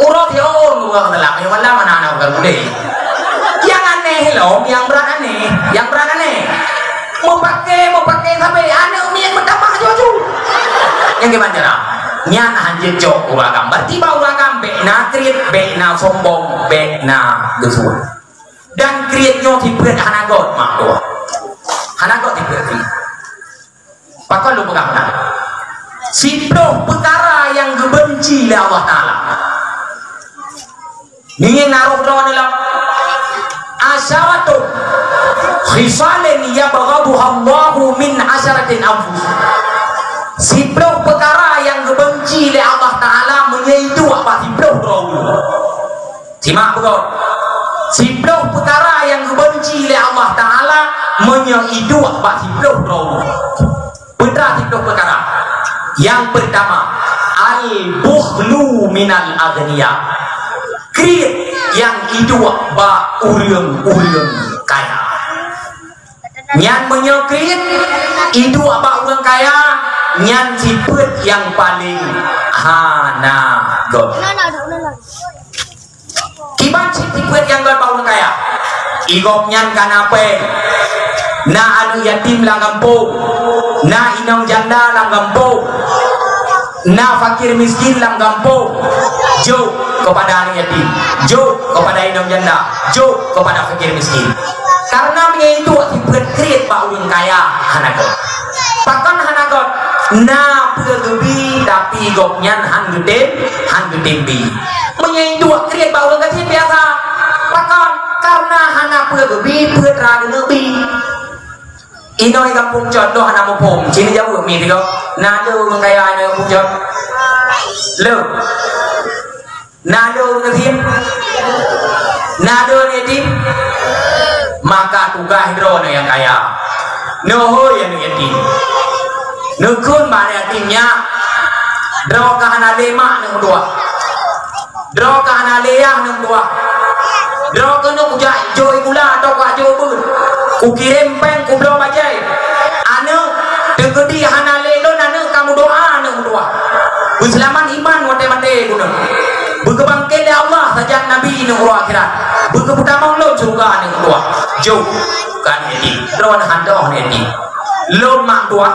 Uroe si oh, oh, ureuëng telah. Yang malam mana anak karu deh. Yang aneh loh, yang berat aneh. Yang berat aneh. Meupaké, meupaké sabe aneuk miet meutamah aju-aju. Nyang kiban cara? Nyan hanjeuet cok ureuëng agam. Berarti bak ureuëng agam bék na kriet, bék na sombong, bék na geusuet. Dan kriet nyoe sifeuet hana göt, mak tuah. Hana göt sifeuet kriet. Pakon lôn peugah na? Siploh peukara nyang geubenci lé Allah Taala. Ngieng na roh droe lam asyaratun khisalin yabghaduha Allahu min asyaratin anfus. Siploh peukara nyang geubenci lé Allah Taala meunyoe iduek bak siploh droe. Simak beugöt. Siploh peukara nyang geubenci lé Allah Taala meunyoe iduek bak siploh droe. Peue teuma siploh peukara? Nyang peurtama, al-bukhlu minal aghniya. Kriet nyang iduek bak ureuëng-ureuëng kaya. Nyan meunyoe kriet iduek bak ureuëng kaya, nyan sifeuet nyang paleng hana göt. Kiban cit sifeuet nyang göt bak ureuëng kaya? I gobnyan ka na péng, na aneuk yatim lam gampông, na inong janda lam gampông, na fakir miskin lam gampông. Jok keupada aneuk yatim, jok keupada inong janda, jok keupada fakir miskin. Karena meunyoe iduek sifeuet kriet bak ureuëng kaya hana göt. Pakon hana göt? Na peue geubi, tapi gobnyan han geutem, han geutem bi. Meunyoe iduek kriet bak ureuëng gasien biasa. Pakon? Karena hana peue geubi, peue teuma geuneuk bi. Inoe gampông cot lôn hana muphom. Sini jaweueb mi tiga. Na le ureuëng kaya inoe gampông cot? Le. Na le ureuëng gasien? Na le ureuëng yatim? Maka tugaih droeneuh nyang kaya. Neuhôi aneuk yatim. Neukheun bak aneuk yatim nyan, droe ka hana lé mak neuh meutuah. Droe ka hana lé yah neuh meutuah. Droe keuneuk kujak jok ie gula atawa kujak jok beuet. Kukirém péng kubloe bajée. Aneuk, teukeudi hana lé lôn aneuk ka meudoa neuh meutuah. Beuseulamat iman watée maté guna. Beukeubangkét lé Allah sajan Nabi neuh uroe akhirat. Beukeupeutamong lôn syeuruga neuh meutuah. Jok, kan ini. Droe hana hana ini. Lôn mak tuah.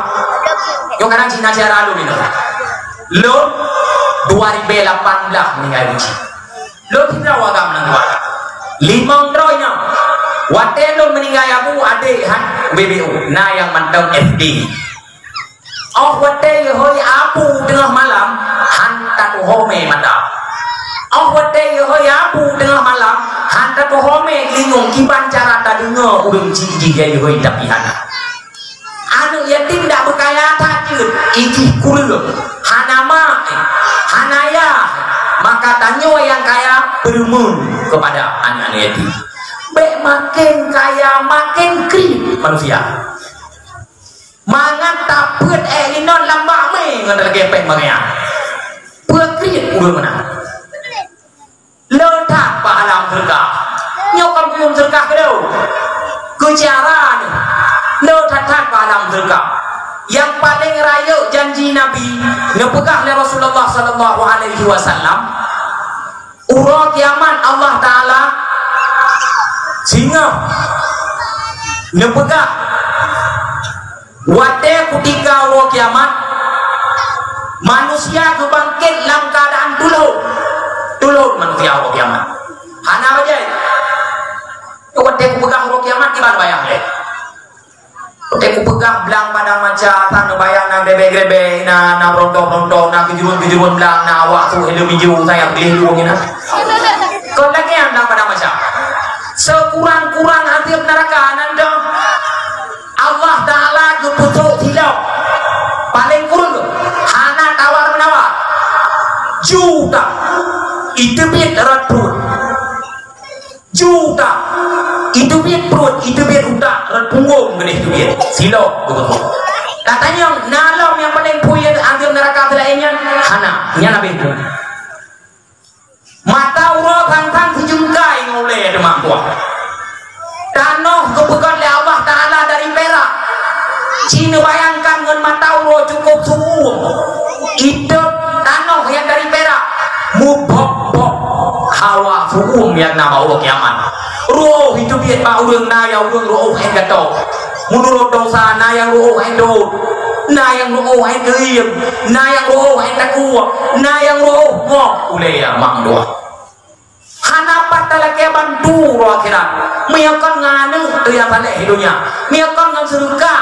Nyoe kadang cina cara lôn ini. Lôn dua ribu lapan belas meuninggai uji. Lôn sidroe agam lam keuluwarga. Limong droe nyoe. Watée lôn meuninggai abu, adék han B B U, na nyang mantong S D. Óh watée yeuhôi abu teungoh malam, han tatuhome mata. Óh watée yeuhôi abu teungoh malam, han tatuhome lingung kiban cara tadeungoe ureuëng cit jih yeuhôi tapi hana. Aneuk yatim dak beukaya that jeuet, ijih kureueng, hana mak, hana yah, maka tanyoe nyang kaya peureumeun keupada aneuk-aneuk yatim. Bék maken kaya, maken kriet manusia. Mangat tapeuet ék inong lam bak mé ngon lagée péng bangai. Peue kriet ureuëng meunan. Le that pahala seudeukah. Nyoe kon kuyong seudeukah keudroe. Keu cara nyoe, le that-that pahala seudeukah. Nyang paleng rayeuk janji Nabi neupeugah lé Rasulullah sallallahu alaihi wasallam, uroe kiamat Allah Taala singoh neupeugah, watée kutika uroe kiamat, manusia geubangket lam keuadaan tulôt. Tulôt manusia uroe kiamat. Hana bajée. Watée kupeugah uroe kiamat, kiban bayang lé. Teuka peugah blang padang maca, sang neubayang na grebek-grebek, na, na beurontok-beurontok, na keujeuruon-keujeuruon blang, na awak su ileuem ijo, sayang gleh lueng na. Kon lagèe nyan blang padang maca. Sekurang-kurang azab neuraka nan dong. Allah Taala geupeusok silop. Paleng kureueng, hana tawar-menawar. Ju utak, iteubiet rot pruet. Ju utak, iteubiet pruet, iteubiet utak, rot punggong keudeh teubiet. Silop geupeusok. Tatanyong, na lom nyang paleng phui azab neuraka seulaén nyan? Hana, nyan habéh pun. Mata uroe sang-sang sijeungkai ngon ulèe teuma tuah. Tanoh geupeugöt lé Allah Taala dari pirak. Ci neubayangkan ngon mata uroe cukôp su'uem. Itôt tanoh nyang dari pirak. Mubhok-bhok hawa su'uem nyang na bak uroe kiamat. Roh iteubiet bak ureueng, na nyang ureueng roh 'oh 'en gato. Meunurot dosa, na nyang roh 'oh 'en dot, na nyang roh 'oh 'en geuiem, na nyang roh 'oh 'en takue, na nyang roh 'oh 'oh ngoh ulèe mak dua. Hana pat talakèe bantu uroe akhirat. Meunyoe kon ngon aneuk teuh nyang saleh di donya, meunyoe kon ngon seudeukah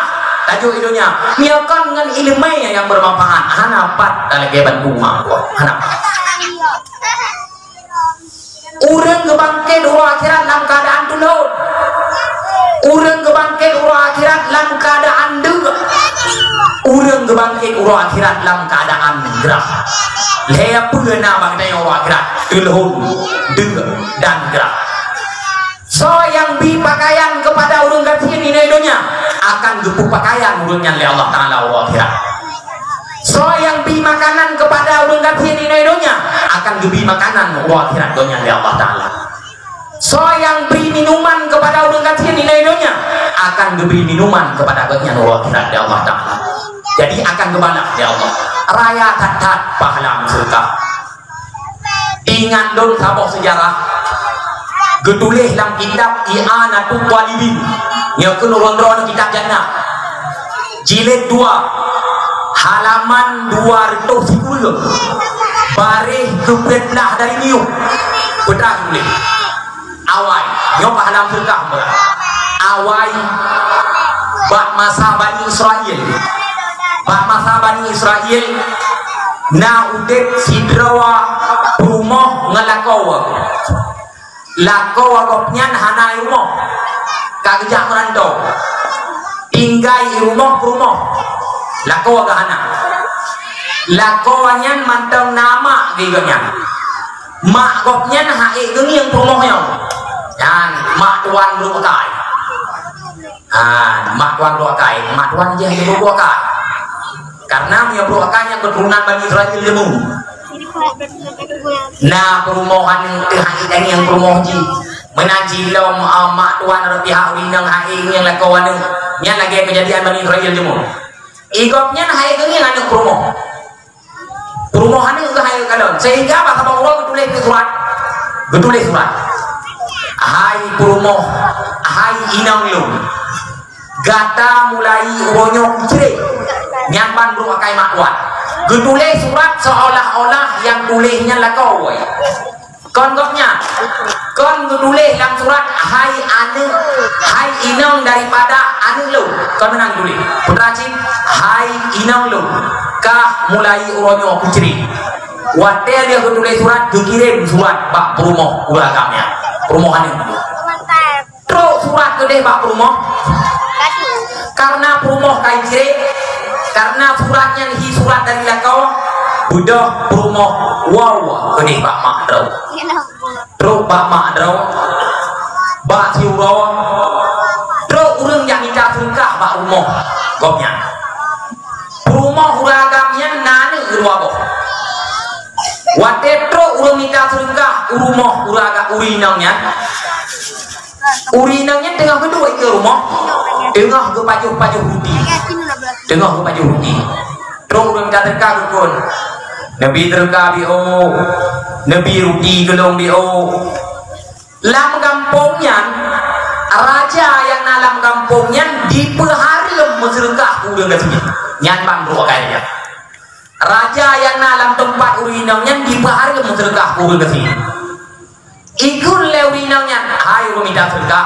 tajok di donya, meunyoe kon ngon ileumèe nyang beumanfaat, hana pat talakèe bantu mak dua. Hana pat. Ureueng geubangkét uroe akhirat lam keuadaan tulôn. Ureueng geubangkét uroe akhirat lam keuadaan deuk. Ureueng geubangkét uroe akhirat lam keuadaan grah. Lhèe peue na bak geutanyoe uroe akhirat? Tulôn, deuk, dan grah. Soe nyang bi pakaian keupada ureueng gasien inong donya, akan geupeupakaian ureueng nyan lé Allah Taala uroe akhirat. Soe nyang bi makanan keupada ureueng gasien inong donya, akan geubri makanan uroe akhirat gobnyan lé Allah Taala. Soe nyang bri minuman keupada ureueng gasien inong donya, akan geubri minuman keupada gobnyan uroe akhirat lé Allah Taala. Jadi akan geubalah lé Allah. Raya that-that pahala meuseudeukah. Ingat lôn saboh seujarah geutuléh lam kitab I'anatut Thalibin. Nyoe keunoe droeneuh kitab Jannah. Jilid dua, halaman dua reutôh sikureueng. Baréh keupeuet blah dari miyueb. Peue teuma geutuléh. Awai, nyoe pahala meuseudeukah. Awai, bak masa Bani Israel. Bak masa Bani Israel, na udeb sidroe peurumoh ngon lakoe. Lakoe gobnyan hana i rumoh, ka geujak meurantau. Tinggai i rumoh peurumoh, lakoe geuh hana. Lakoe nyan mantong na mak geuh gobnyan. Mak gobnyan han ék geungieng peurumoh nyoe. Nyan mak tuan brôk akai. Ha, mak tuan brôk akai, mak tuan jih brôk akai. Karena meunyoe brôk akai nyan keuturonan Bani Israel jeumeu. Na peurumoh aneuk teuh han ék geungieng peurumoh jih. Meunan jih lom, ah, mak tuan rot pihak ureueng inong han ék geungieng lakoe aneuk. Nyan lagèe keujadian Bani Israel jeumeu. I gobnyan han ék geungieng aneuk peurumoh. Peurumoh aneuk geuh han ék kalon. Sehingga bak saboh uroe geutuléh surat. Geutuléh surat. Hai peurumoh, hai inong lôn. Gata mulai uroe nyoe kucré. Nyan ban brôk akai mak tuan. Geutuléh surat seolah-olah nyang tuléh nyan lakoe. Kon gobnyan. Kon geutuléh lam surat, "Hai aneuk, hai inong daripada aneuk lôn." Kon meunan geutuléh. Peue teuma cit, "Hai inong lôn, kah mulai uroe nyoe kucré." Watèe lheueh geutuléh surat, geukirém surat bak peurumoh ureueng agam nyan. Peurumoh aneuk. Trok surat keudeh bak peurumoh. Karena peurumoh ka icré, karena surat nyan hi surat dari lakoe, beudôh peurumoh woe keudeh bak mak droe. Trok bak mak droe, bak siuroe, trok ureueng jak mita seudeukah bak rumoh gobnyan. Peurumoh ureueng agam nyan na aneuk dua boh. Watèe trok ureueng mita seudeukah u rumoh ureueng agam ureueng inong nyan, ureueng inong nyan teungoh geuduek keu rumoh, teungoh geupajoh-pajoh ruti. Teungoh geupajoh ruti. Trok ureueng mita seudeukah geukheun, "Neubi seudeukah, Bi, oh. Neubi ruti keu lôn, Bi, oh." Lam gampông nyan, raja nyang na lam gampông nyan jipeuhareuem meuseudeukah keu ureueng gasien. Nyan ban brôk akai nyan. Raja nyang na lam teumpat ureueng inong nyan jipeuhareuem meuseudeukah keu ureueng gasien. Ikheun lé ureueng inong nyan, "Hai ureueng mita seudeukah,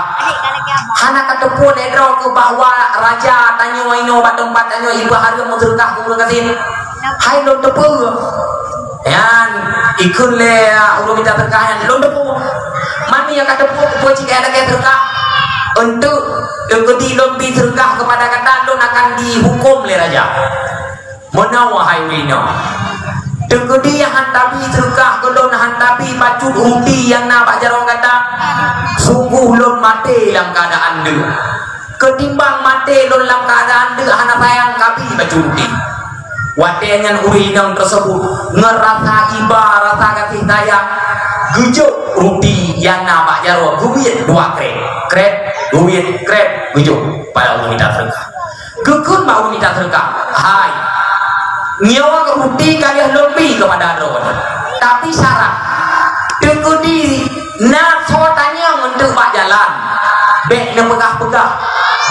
hana kateupeue lé droe keuh bahwa raja tanyoe inoe bak teumpat tanyoe iba hareuem meuseudeukah keu ureueng gasien? Hai lôn teupeue." Nyan ikheun lé ureueng mita seudeukah nyan, "Lôn teupeue. Mani nyang kateupeue, peue cit lagèe seudeukah? Eunteuk teukeudi lôn bi seudeukah keupada gata, lôn akan dihuköm lé raja." Meunoe wahai ureueng inong, teukeudi han tabi seudeukah keu lôn, han tabi bacut ruti nyang na bak jaroe gata, sunggoh lôn maté lam keuadaan deuk. Keutimbang maté lôn lam keuadaan deuk hana sayang kabi bacut ruti. Watèe nyan ureueng inong teuseubut ngon rasa iba, rasa gaséh sayang, geujok ruti nyang na bak jaroe, geubiet dua krek, krek, geubiet krek, geujok bak ureueng mita seudeukah. Geukheun bak ureueng mita seudeukah, "Hai, nyoe ruti ka lheueh lôn bi keupada droeneuh. Tapi syarat, teukeudi na soe tanyong eunteuk bak jalan, bèk neupeugah-peugah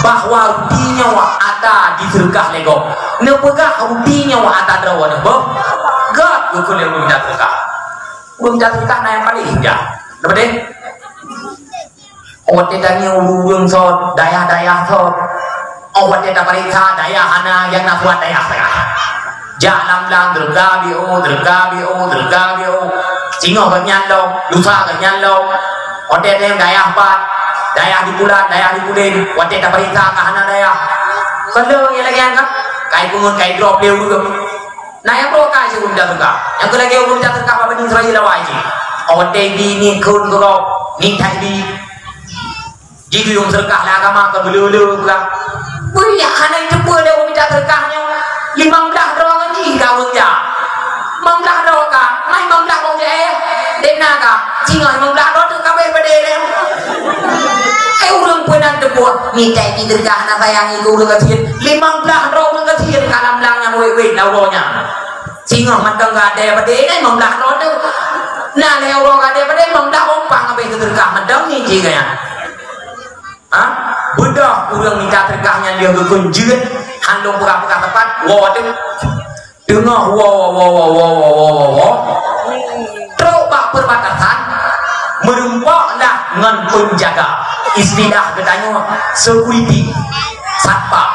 bahwa ruti nyoe atra diseudeukah lé gob. Neupeugah ruti nyoe atra droeneuh, boh." Göt geukheun lé ureueng mita seudeukah. Ureueng mita seudeukah na nyang paleng jak. Dapat deh? Watèe tanyoe ureueng sot, dayah-dayah sot. Oh, watèe tapareksa dayah hana nyang na buet dayah teuka. Jak lam blang, teuka biôh, teuka biôh, teuka biôh. Singoh gobnyan lom, lusa gobnyan lom. Watèe tanyoe dayah pat, dayah di bulan, dayah di buleuen, watèe tapareksa ka hana dayah. Keuneuk nyang lagèe nyan ka, kai peungeut kai droe lé ureueng. Na nyang troh ka cit ureueng mita seudeukah. Nyang keu lagèe ureueng mita seudeukah bak Bani Israel awai cit. Oh, watèe bi ni kheun keu gob, ni that bi. Jiduyong seudeukah lé agama keu beuleu-leu peugah. Wih, hana jiteupeue lé ureueng mita seudeukah nyoe. Limong blaih droe ngon jih ka ureueng jak. Limong blaih droe ka, mai limong blaih droe jak, eh. Dek na ka, singoh limong blaih droe teuk ka abéh padé lé. Eh, ureueng peue nan teupeue, mita seudeukah hana sayang keu ureueng gasien. Limong blaih droe ureueng gasien ka lam blang nyang wét-wét lam uroe nyan. Singoh mantong gadée padé nyan limong blaih droe teuk. Na lhée uroe gadée padé limong blaih droe pang abéh seudeukah mantong nyan jih gaya. Ha? Beudôh ureuëng mita seudeukah nyan lheueh geukheun jeuet, han lôn peugah-peugah teumpat, woe teuk. Teungoh woe, woe, woe. Trok bak perbatasan, meurumpok lah ngon peunjaga. Istilah geutanyoe security, satpam.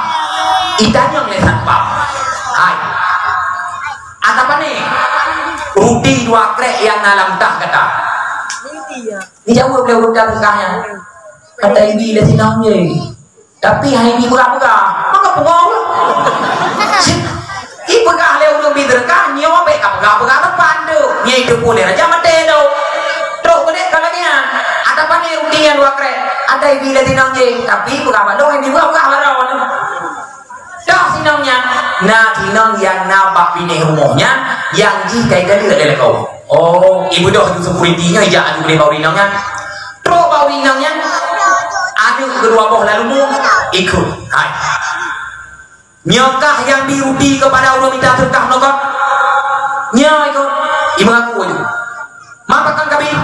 Itanyong lé satpam, "Hai, ata pané ruti dua krek nyang na lam tah gata?" Dijaweueb lé ureuëng tah nyan, "Ata ibi lé sinong jih." Tapi hai bi peugah-peugah, maka peugah. Ipeugah lé ureuëng bi teuka, nyoe bék ka peugah-peugah teumpat tu. Nyoe itu pun lé raja maté tu. Trok keuneuk ka lagée nyan. Ata pané ruti nyang dua krek. Ata ibi lé sinong jih, tapi peugah bandum hai bi peugah-peugah baroe tu. Dah sinong nyan, na sinong nyang na bak binéh rumoh nyan, nyang jih kai galeuek lé lakoe. Oh, ibeudôh ju security nyoe ijak aju lé bak ureuëng inong nyan. Trok bak ureuëng inong nyan, aneuk keudua boh lalu mu ikheun. Hai. Nyoe kah nyang bi ruti keupada ureuëng mita seudeukah nokot? Nyoe ikheun. Imeungaku aju. Ma pakon kabi?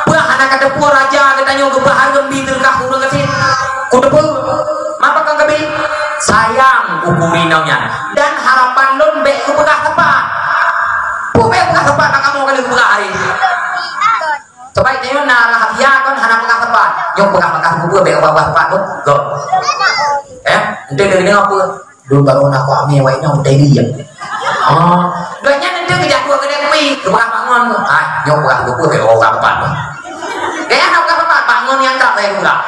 Peue hana kateupeue raja geutanyoe geubri hareuem bi seudeukah keu ureuëng gasien? Kuteupeue. Ma pakon kabi? Sayang keu ureuëng inong nyan. Dan harapan lôn bék geupeugah teumpat. Peue bék peugah teumpat bak kamoe ka lheueh geupeugah hari? Sabab tanyoe na rahasia kon hana peugah teumpat. Nyoe peugah-peugah buku bék peugah teumpat tu. Go. Eh, ente deungoe peue? Dulu baru nak kuat mi awak inong tadi ya. Oh, gobnyan ente geujak dua kedai kupi, geupeugah bangon. Ah, nyoe peugah buku bék peugah teumpat tu. Gaya nak peugah teumpat, bangon nyang ka saya peugah.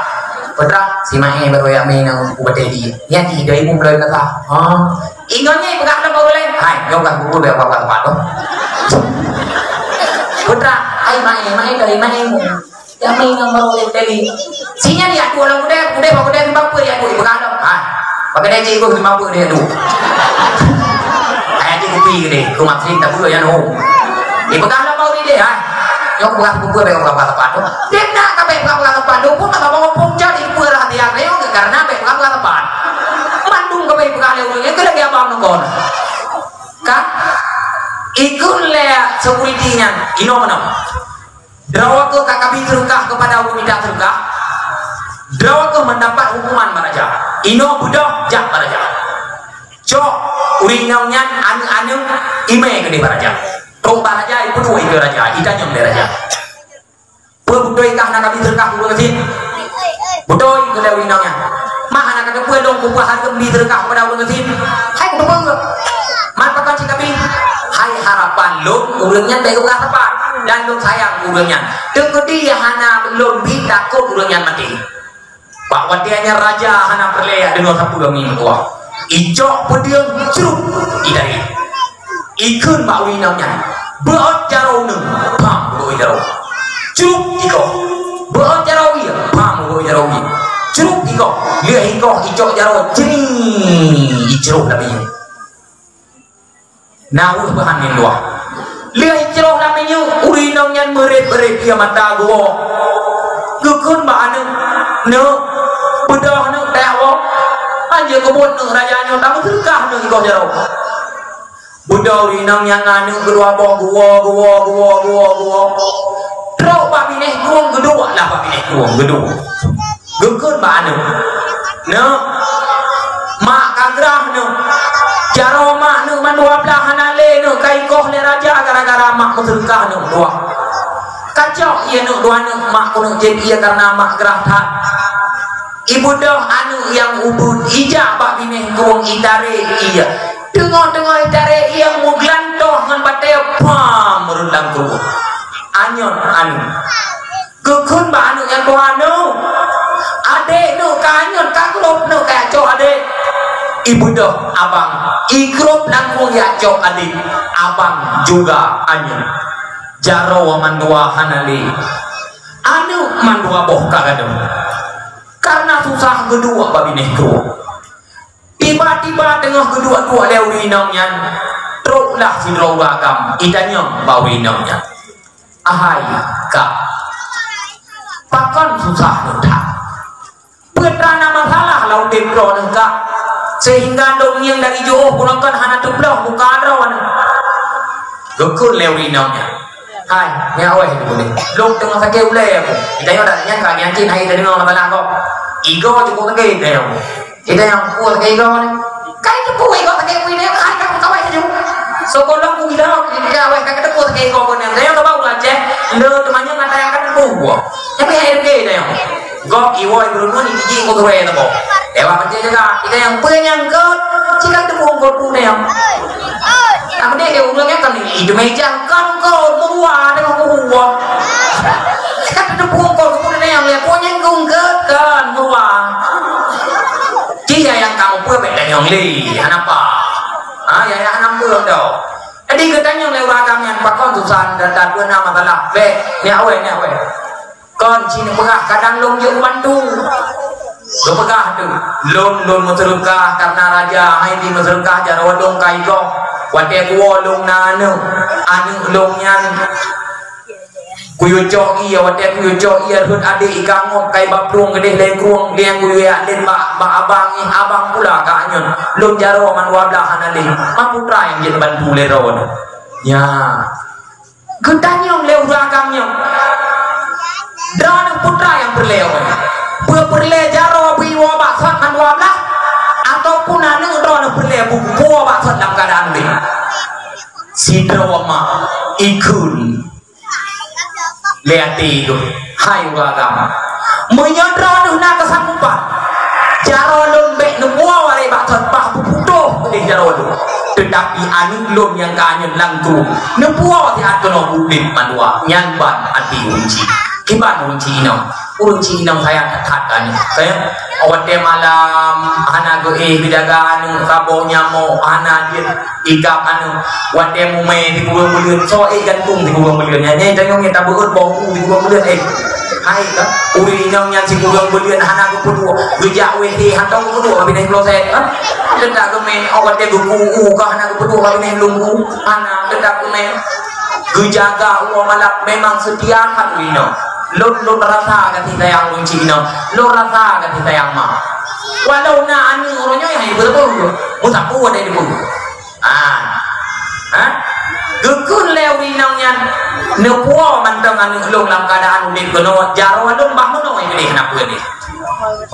Putra, si Mae baru ya mi nang ubat tadi. Ya, di dua ribu belum kata. Oh, ingat ni peugah lom baru lain. Hai, nyoe peugah buku bék peugah teumpat tu. Putra, hai Mae, Mae dari Mae. Nyang meuinong barô lé tadi. Si nyan jak tuek lam keudè, keudè bak keudè nibak peue jak tuek, ipeugah lom. Ha. Bak keudè cit iboh nibak peue jak tuek. Hai, cit kupi keudè, keu masin tapeue nyan, oh. Ipeugah lom bak ureueng deh, ha. Nyoe peugah peue, peue, peugah teumpat tu. Dem na ka bèk peugah teumpat tu, pun ka bawah puncak ipeue rahsia nyoe, karena bèk peugah teumpat. Mandum ka bèk peugah lé ureueng, nyan keu lagèe abang nukon. Ka? Ikut lé security nyan, inoe meunoe. Droe keuh ka kabi seudeukah keupada ureueng mita seudeukah. Droe keuh meudapat huköman bak raja. Inoe beudôh jak bak raja. Cok ureueng inong nyan aneuk-aneuk imè keudeh bak raja. Trok bak raja, ipeuduek keu raja, itanyong lé raja. Peue beutôi kah hana kabi seudeukah keu ureueng gasien? Beutôi keu lé ureueng inong nyan. Mak hana kateupeue lôn kupeue hareuem bi seudeukah keupada ureueng gasien. Hai kuteupeu. Mat pakon cit kabi. Hai harapan lôn ureueng nyan bèk geupeugah sapat. Dan lôn sayang keu ureueng nyan. Teukeudi hana lôn bi takot ureueng nyan maté. Bak watèe nyan raja hana peureulèe deungoe sapeue ngon meutuah. Icok peudeueng crup itarek. Ikheun bak ureueng inong nyan, "Beuôt jaroe neuh!" Pam, beuôt jaroe. Crup ikoh. "Beuôt jaroe ie!" Pam, beuôt jaroe ie. Crup ikoh. Lheueh ikoh icok jaroe, cring, icroh lam ie. Na weueh bahan nyan dua. Lheueh icroh lam minyeuk, ureueng inong nyan meuret-ret ie mata geuwoe. Geukheun bak aneuk, "Neuk, beudôh neuk, tayah woe. Hanjeuet keubuet neuk raja nyoe, tameuseudeukah neuk ikoh jaroe." Beudôh ureueng inong nyan ngon aneuk keudua boh geuwoe, geuwoe, geuwoe, geuwoe, geuwoe. Trok bak binéh krueng, geuduek lah bak binéh krueng, geuduek. Geukheun bak aneuk, "Neuk, mak ka grah neuk. Jaroe mak neuk mandua blaih hana lé neuk ka ikoh lé raja gara-gara mak meuseudeukah neuk dua. Kacok ie neuk dua neuk mak keuneuk jieb ie kareuna mak grah that." Ibeudôh aneuk nyang ubit, ijak bak binéh krueng itarek ie. Teungoh-teungoh itarek ie meugeulantoh ngon batèe, pam, reulang krueng. Anyot aneuk. Geukheun bak aneuk nyang tuha, "Neuk, adék neuk ka anyot, ka grôp neuk ka cok adék." Ibeudôh abang, igrôp lam krueng ijak cok adék, abang juga anyot. Jaroe mandua hana lé. Aneuk mandua boh ka gadôh. Kareuna susah geuduek bak binéh krueng. Tiba-tiba teungoh geuduek-duek lé ureueng inong nyan, troklah sidroe ureueng agam itanyong bak ureueng inong nyan, "Ahai kak, pakon susah neuh that? Peue teuma na masalah lam udép droeneuh kak, seuhingga dong ngieng dari jiôh keunoe kon hana teubloe muka droeneuh?" Geukheun lé ureueng inong nyan, "Hai, nyak wéh di buleuen. Lôn teungoh sakét ulèe aku." Geutanyoe dak nyan ka nyan cit hai teudeungoe masalah gob. Igoe cukôp sakét geutanyoe. Geutanyoe peue sakét igoe nyan? Kai teupeu igoe sakét bui nyan, hai ka meukawen laju. Soe gohlom ku gila, gila wéh ka teupeu sakét igoe nyan. Geutanyoe ka bau Aceh, le teumanyong ata nyang ka teupeu buah. Nyan pih hai geutanyoe. Gob iwoe beureunoe ni jijik ngon gurée teuboh. Ewa pacé jaga, geutanyoe peue nyang gét, cit ka teupeu gob peue nyang. Nah, mending dia ureueng nyan kan, "Ih, di meja kan kau, meurua dengan meurua." Kan ada pukul, pukul ada yang lihat, pokoknya kau enggak kan, meurua. Cik ya yang kamu pun baik dan yang li, kenapa? Ha, ya, ya, kenapa dong? Jadi, geutanyoe lé ureueng agam nyan, "Pakon susah, dan tak pernah masalah." Bèk, nyak wéh, nyak wéh. Kon ci neupeugah, kadang lôn jeuet bantu. Geupeugah tu, "Lôn, lôn meuseudeukah kareuna raja, hai di meuseudeukah jaroe lôn ka igoh. Watèe kuwoe lôn na aneuk, aneuk lôn nyan kuyue cok ie, watèe kuyue cok ie rhot adék i kangok kai bak plueng keudeh lé krueng, liang kuyue yak lén bak, bak abang, ih abang pula ka anyot. Lôn jaroe mandua blaih hana lé. Man putra nyang jeuet bantu lé droeneuh." Nya. Geutanyong lé ureueng agam nyoe, "Droeneuh peue nyang peureulèe? Peue peureulèe jaroe beuiwoe bak sot mandua blaih, ataupun aneuk droeneuh peureulèe bu-, buwoe bak sot lam keuadaan udép?" Sidroe mak ikheun lé até lôn, "Hai ureueng agam, meunyoe droeneuh na keusanggupan, jaroe lôn bèk neupuwoe waréh bak sot bah beuputôh keudeh jaroe lôn. Teutapi aneuk lôn nyang ka anyot lam krueng, neupuwoe siat keunoe udép mandua, nyan ban até ureueng chik." Kiban ureueng chik inong? Ureueng chik inong sayang that-that keu aneuk. Sayang, watèe malam hana geuéh geujaga aneuk, saboh nyamok hana jeuet. Ikab aneuk, watèe mumè sikureueng buleuen, soe ék gantung sikureueng buleuen. Nyan, nyan, tanyoe nyan tabeuôt boh u sikureueng buleuen, éh. Hai, kan? Ureueng inong nyan sikureueng buleuen hana geupeuduek, geujak W C hantong geupeuduek, bak binéh kloset, kan? Teutab geumè, oh, watèe geupeu u ka hana geupeuduek, bak binéh lông u, hana, teutab geumè. Geujaga uroe malam, memang seutia that ureueng inong. Lôn, lôn rasa kasih sayang ureueng chik inong, lôn rasa kasih sayang ma. Walau na aneuk uroe nyoe, hai, beutôi, beutôi. Meusapeue watèe dipeue. Ah. Ha? Geukheun lé ureueng inong nyan, "Neupuwoe mantong aneuk lôn lam keuadaan udép keunoe, jaroe lôn bah meunoe keudeh hana peue deh."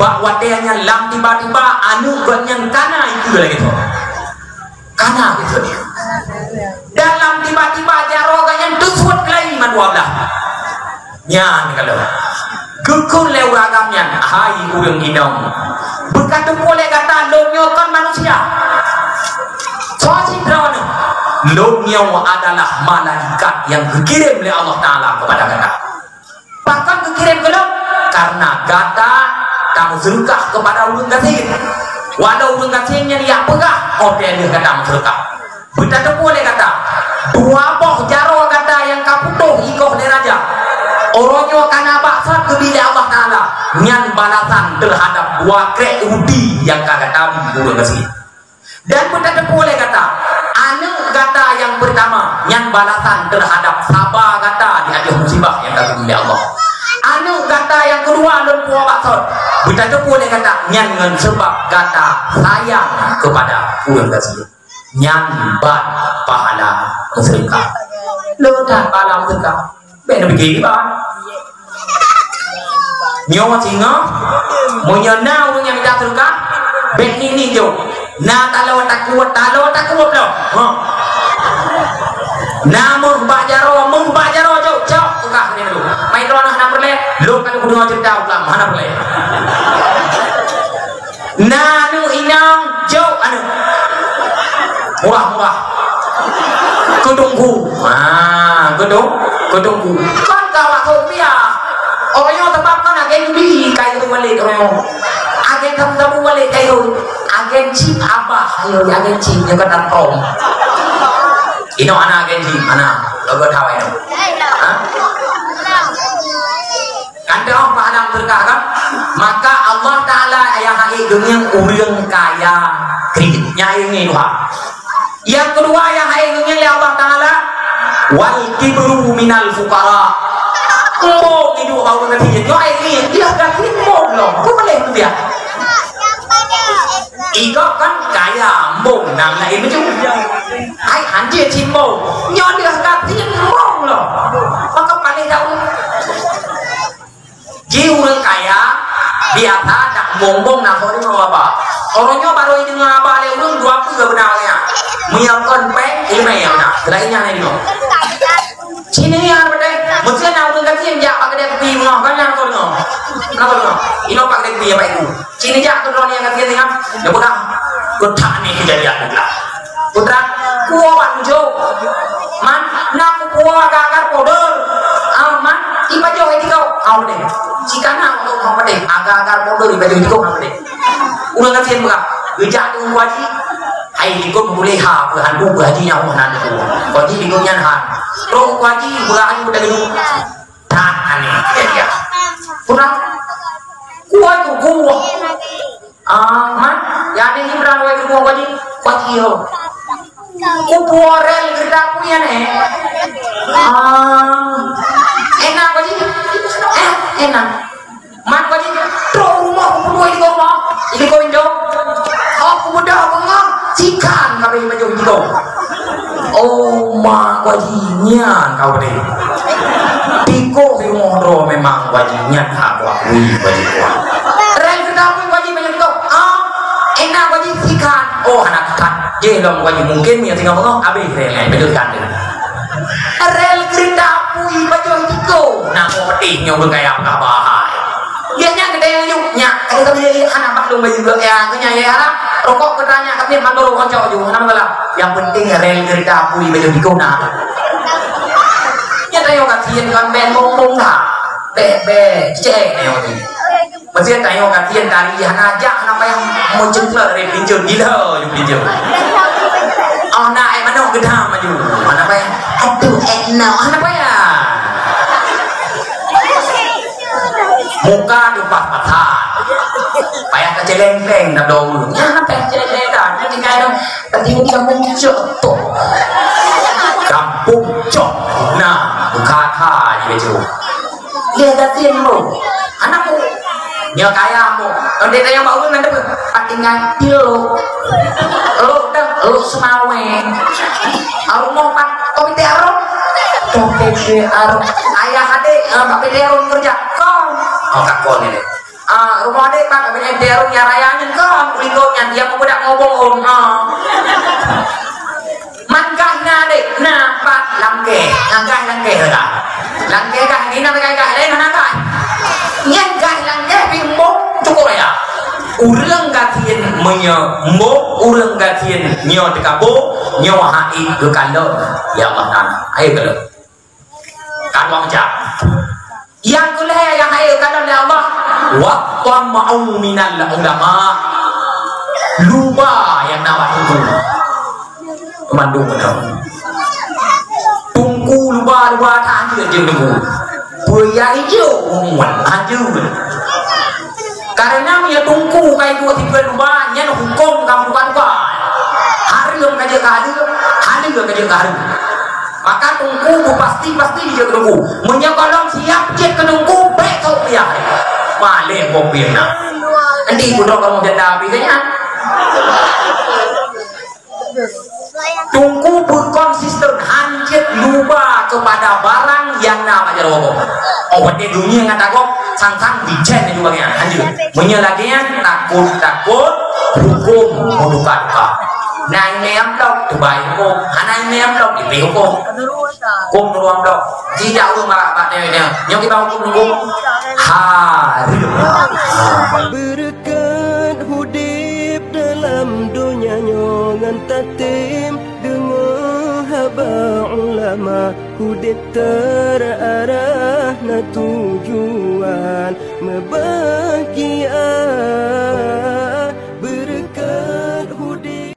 Bak watèe nyan lam tiba-tiba aneuk gobnyan kana ikeue lagèe tho. Kana ikeue lagèe tho. Dan lam tiba-tiba jaroe gobnyan teusuet keulayi mandua blaih. Nyan kalau geukheun lé ureueng agam nyan, "Hai ureueng inong, beuka teupeue lé gata lôn nyoe kon manusia? Soe sidroe neuh? Lôn nyoe adalah malaikat nyang geukirém lé Allah Taala keupada gata." Pakon geukirém keu lôn? Karena gata tameuseudeukah keupada ureueng gasien. Walau ureueng gasien nyan jak peugah, oh, teuh lheueh gata meuseudeukah. Beutateupeue lé gata, dua boh jaroe gata nyang ka putôh ikoh lé raja, uroe nyoe ka na baksot geubri lé Allah Taala, nyan balasan teuhadap dua krék ruti nyang ka gata bri keu ureueng gasien. Dan beutateupeue lé gata, aneuëk gata nyang peurtama nyan balasan teuhadap saba gata di ateueh musibah nyang ka geubri lé Allah. Aneuëk gata nyang keudua lôn puwoe baksot, beutateupeue lé gata, nyan ngon seubab gata sayang keupada ureueng gasien. Nyan ban pahala meuseudeukah. Le that pahala meuseudeukah. Bèk neupike iban. Nyoe singoh, meunyoe na ureueng nyang mita seudeukah, bèk nini jok. Na taloe takue, taloe takue bloe. Ha. Na méuh bak jaroe, méuh bak jaroe jok, cok seudeukah nyan dulu. Mai droeneuh hana peureulèe, lôn ka lheueh kudeungoe ceurita u Klam, hana peureulèe. Na aneuëk inong, jok aneuëk. Murah-murah. Keutunggu. Ha, keutunggu. Keutunggu. Kon ka awak Sofia. Orang nyoe teubang kon agen bi, kayu walét orang nyoe. Agen sabu-sabu walét kayu. Agen chip abah, ayo, agen chip nyoe kata tom. Inong hana agen chip, hana. Logo tawai. Ha? Kan teuh pahala meuseudeukah kan? Maka Allah Taala nyang hai geungieng ureueng kaya kriet. Nyang hai geungieng Tuhan. Nyang keudua nyang hai geungieng lé Allah Taala, wal kibru minal fuqara. Mbong iduek bak ureueng gasien. Nyoe hai geungieng, ilah gasien mbong lom. Peue boleh tu dia? Igob kan kaya, mbong nam laén maju. Hai anjing cit mbong. Nyoe deuh gasien mbong lom. Maka paléh jauh. Ji ureueng kaya, biasa dak mbong-mbong na ho deungoe haba. Orang nyoe barô jideungoe haba lé ureueng dua peue beuna nyan. Meunyoe kon péng, limai beuna. Selain nyan deungoe. Sini ni hana padé. Meusti na ureueng gasien jak bak keudè kupi beungoh, kan nyan ho deungoe. Kenapa deungoe? Inoe bak keudè kupi apa itu? Sini jak keu droeneuh nyang gasien nyan. Dia peugah. Keutak ni kejadian pula. Putra, kuwoe bak nujok. Man, na kupuwoe agar-agar powder. Ah, man, ipajoh di kau. Hau deh. Jika na untuk hau deh, agar-agar powder ipajoh di kau, hau deh. Ureueng gasien peugah, geujak tu Teungku Haji. Hai, ikot boleh ha, peuhantu peuhaji nyawa nan tu. Haji ikot nyan ha. Terus Teungku Haji, peugah Haji udah dulu. Tak aneh. Pulang. Kuat tu, kuat. Ah, man, ya ni Imran wai tu kuat ni. Kuat iyo. Ku puwoe rel geurita ku ya ni. Ah, enak kuat ni. Eh, enak. Man kuat ni. Trok rumoh ku peuduek di rumah. Di kau injo. Oh, ku bedah bengong. Sikan kami maju di kau. Oh, mak Haji nyan kau deh. Tikoh di rumoh droe memang Haji nyan hak Haji, Haji kuah. Rel kita pun Haji banyak tikoh. Ah, enak Haji sikan. Oh, anak kat. Jeh dong Haji mungkin yang tinggal bengong habis rel, eh, betul kan? Rel kereta api baju tikoh. Nak mau pedih nyoba kayak apa bahai. Dia nyan kita yang yuk nyak. Kalau kami jadi anak maklum baju juga ya, aku nyai harap rokok kita nyak kami mandor kocok juga. Kenapa lah? Yang penting rel kereta api baju tikoh nak. Nyata yo gasien kon bèk muphom that. Bèk, bèk, cék nyoe tadi. Meusé tanyoe gasien tari hana jak, hana payah meucengklok dari pelinceun, gila ju pelinceun. Oh, na ék manok geudam aju. Hana payah. Aduh, ék na, hana payah. Muka dupat patah. Payah taceleng-celeng dah dong. Nyan payah celeng-celeng dah. Nyan tinggai dong. Tadi di kampung cok tu. Kampung cok. Nah, buka kha je tu. Dia dah timbul. Anak ku. Nyoe kaya mu. Kalau dia tanya bak ureueng nanti apa? Pakai nganti lo. Lo dah, lo semaweng. Aku mau pak, kau minta arung? Kau minta arung. Ayah adik, eh, bak minta arung kerja. Kau. Oh, tak kau ni. Ah, rumoh adék bak, bak P T R nyang raya nyan kon, u likot nyan, nyang meubudak ngobong ôn, ha. Man kah na adék, na, pat, Langkée, nyan gaih langkée lah. Langkée gaih, di na gaih-gaih laén hana gaih. Nyan gaih langkée pih mbok cukup raya. Ureuëng gasien meunyoe mbok, ureuëng gasien nyoe teukabô, nyoe hai geukalon. Ya Allah Taala, hai kalon. Kan wang jak. Nyang keulhée nyang hai kalon lé Allah, wa tama'u minal ulama. Luba nyang na bak teungku. Mandum beuna. Teungku luba-luba that hanjeuet jeuet teungku. Peue nyang ijok umuman hanjeuet. Karena meunyoe teungku ka ijok sipeue luba, nyan huköm ka meutuka-tuka. Hareuem ka jeuet keu hareuem, haleue ka jeuet keu haleue. Maka teungku beupasti-pasti jeuet keu teungku. Meunyoe gohlom siap jeuet keu teungku, bék sok piah. Malée boh piah na. Eunteuk kudroe kamoe janda pih keu nyan. Teungku beukonsisten, hanjeuet luba keupada barang nyang na bak jaroe gob. Oh, watée dunia ngon tagok, sang-sang bicén laju bagian, hanjeuet. Meunyoe lagée nyan, takot-takot huköm meuduka-duka. Na imeum lom, tubai huköm. Hana imeum lom, dibri huköm. Huköm nurun lom. Tidak ureuëng marak bak nyoe, nyoe. Nyoe kiban huköm, huköm. Hareuem. Beureukat udeb dalam donya nyoe ngon tatem deungoe haba ulama, udeb teuarah na tujuan, meubahgia.